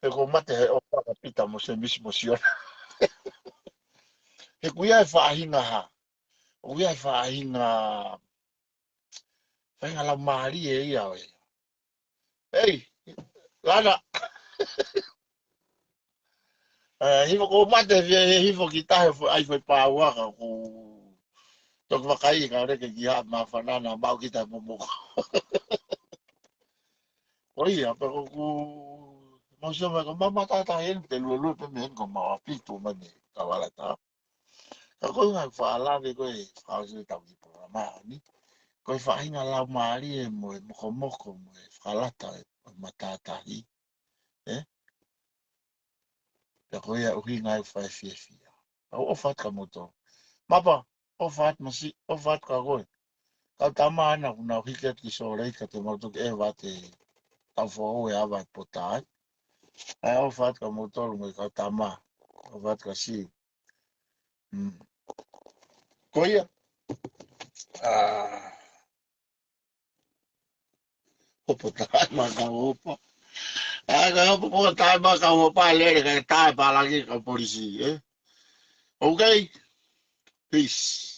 He ko u mate he ʻofa kia Pita mo Sēmisi mo Sione. He ʻoku ʻi ai e faʻahinga hā. ʻOku ʻi ai e faʻahinga, faʻahinga laumālie ia ʻo e. Ei, Lana. Ē, hifo ko u mate he, he hifo ki tahi fo-, ʻai foʻi pāuaka ko u toki vakai ka leke ki ha māfana naʻa mau ki tahi momoko. Ko ia, pea ko u, mau sio mai ko ma matātahi eni, te luelue pē mei heni ko mau ʻapitu mani ka wala tā. Ka ko e ngaahi fakalave ko e fakaʻosi tau ki polokalama ni. Ko e faʻahinga laumālie mo e mokomoko mo e fakalata e matātahi. Ē? Pea ko ia ʻuhinga e fai fiefia. Ka u ʻofa atu kia moutolu. Mapa, ʻofa atu masi, ʻofa atu kia koe. Kau tama ana, ʻoku nau hiki atu ki Sōleki, ka te mau toki ʻeva atu e tau foʻou e ava e pota ai. ʻAi ʻofa atu kia moutolu mo e kau tama. ʻOfa atu kia si. Mm. Ko ia. Ah. Hopo tā, ma ka hopo. ʻA e ka hopo po tae maka hopa lele ka tae pālangi ka polisi, ē? Okay? Peace.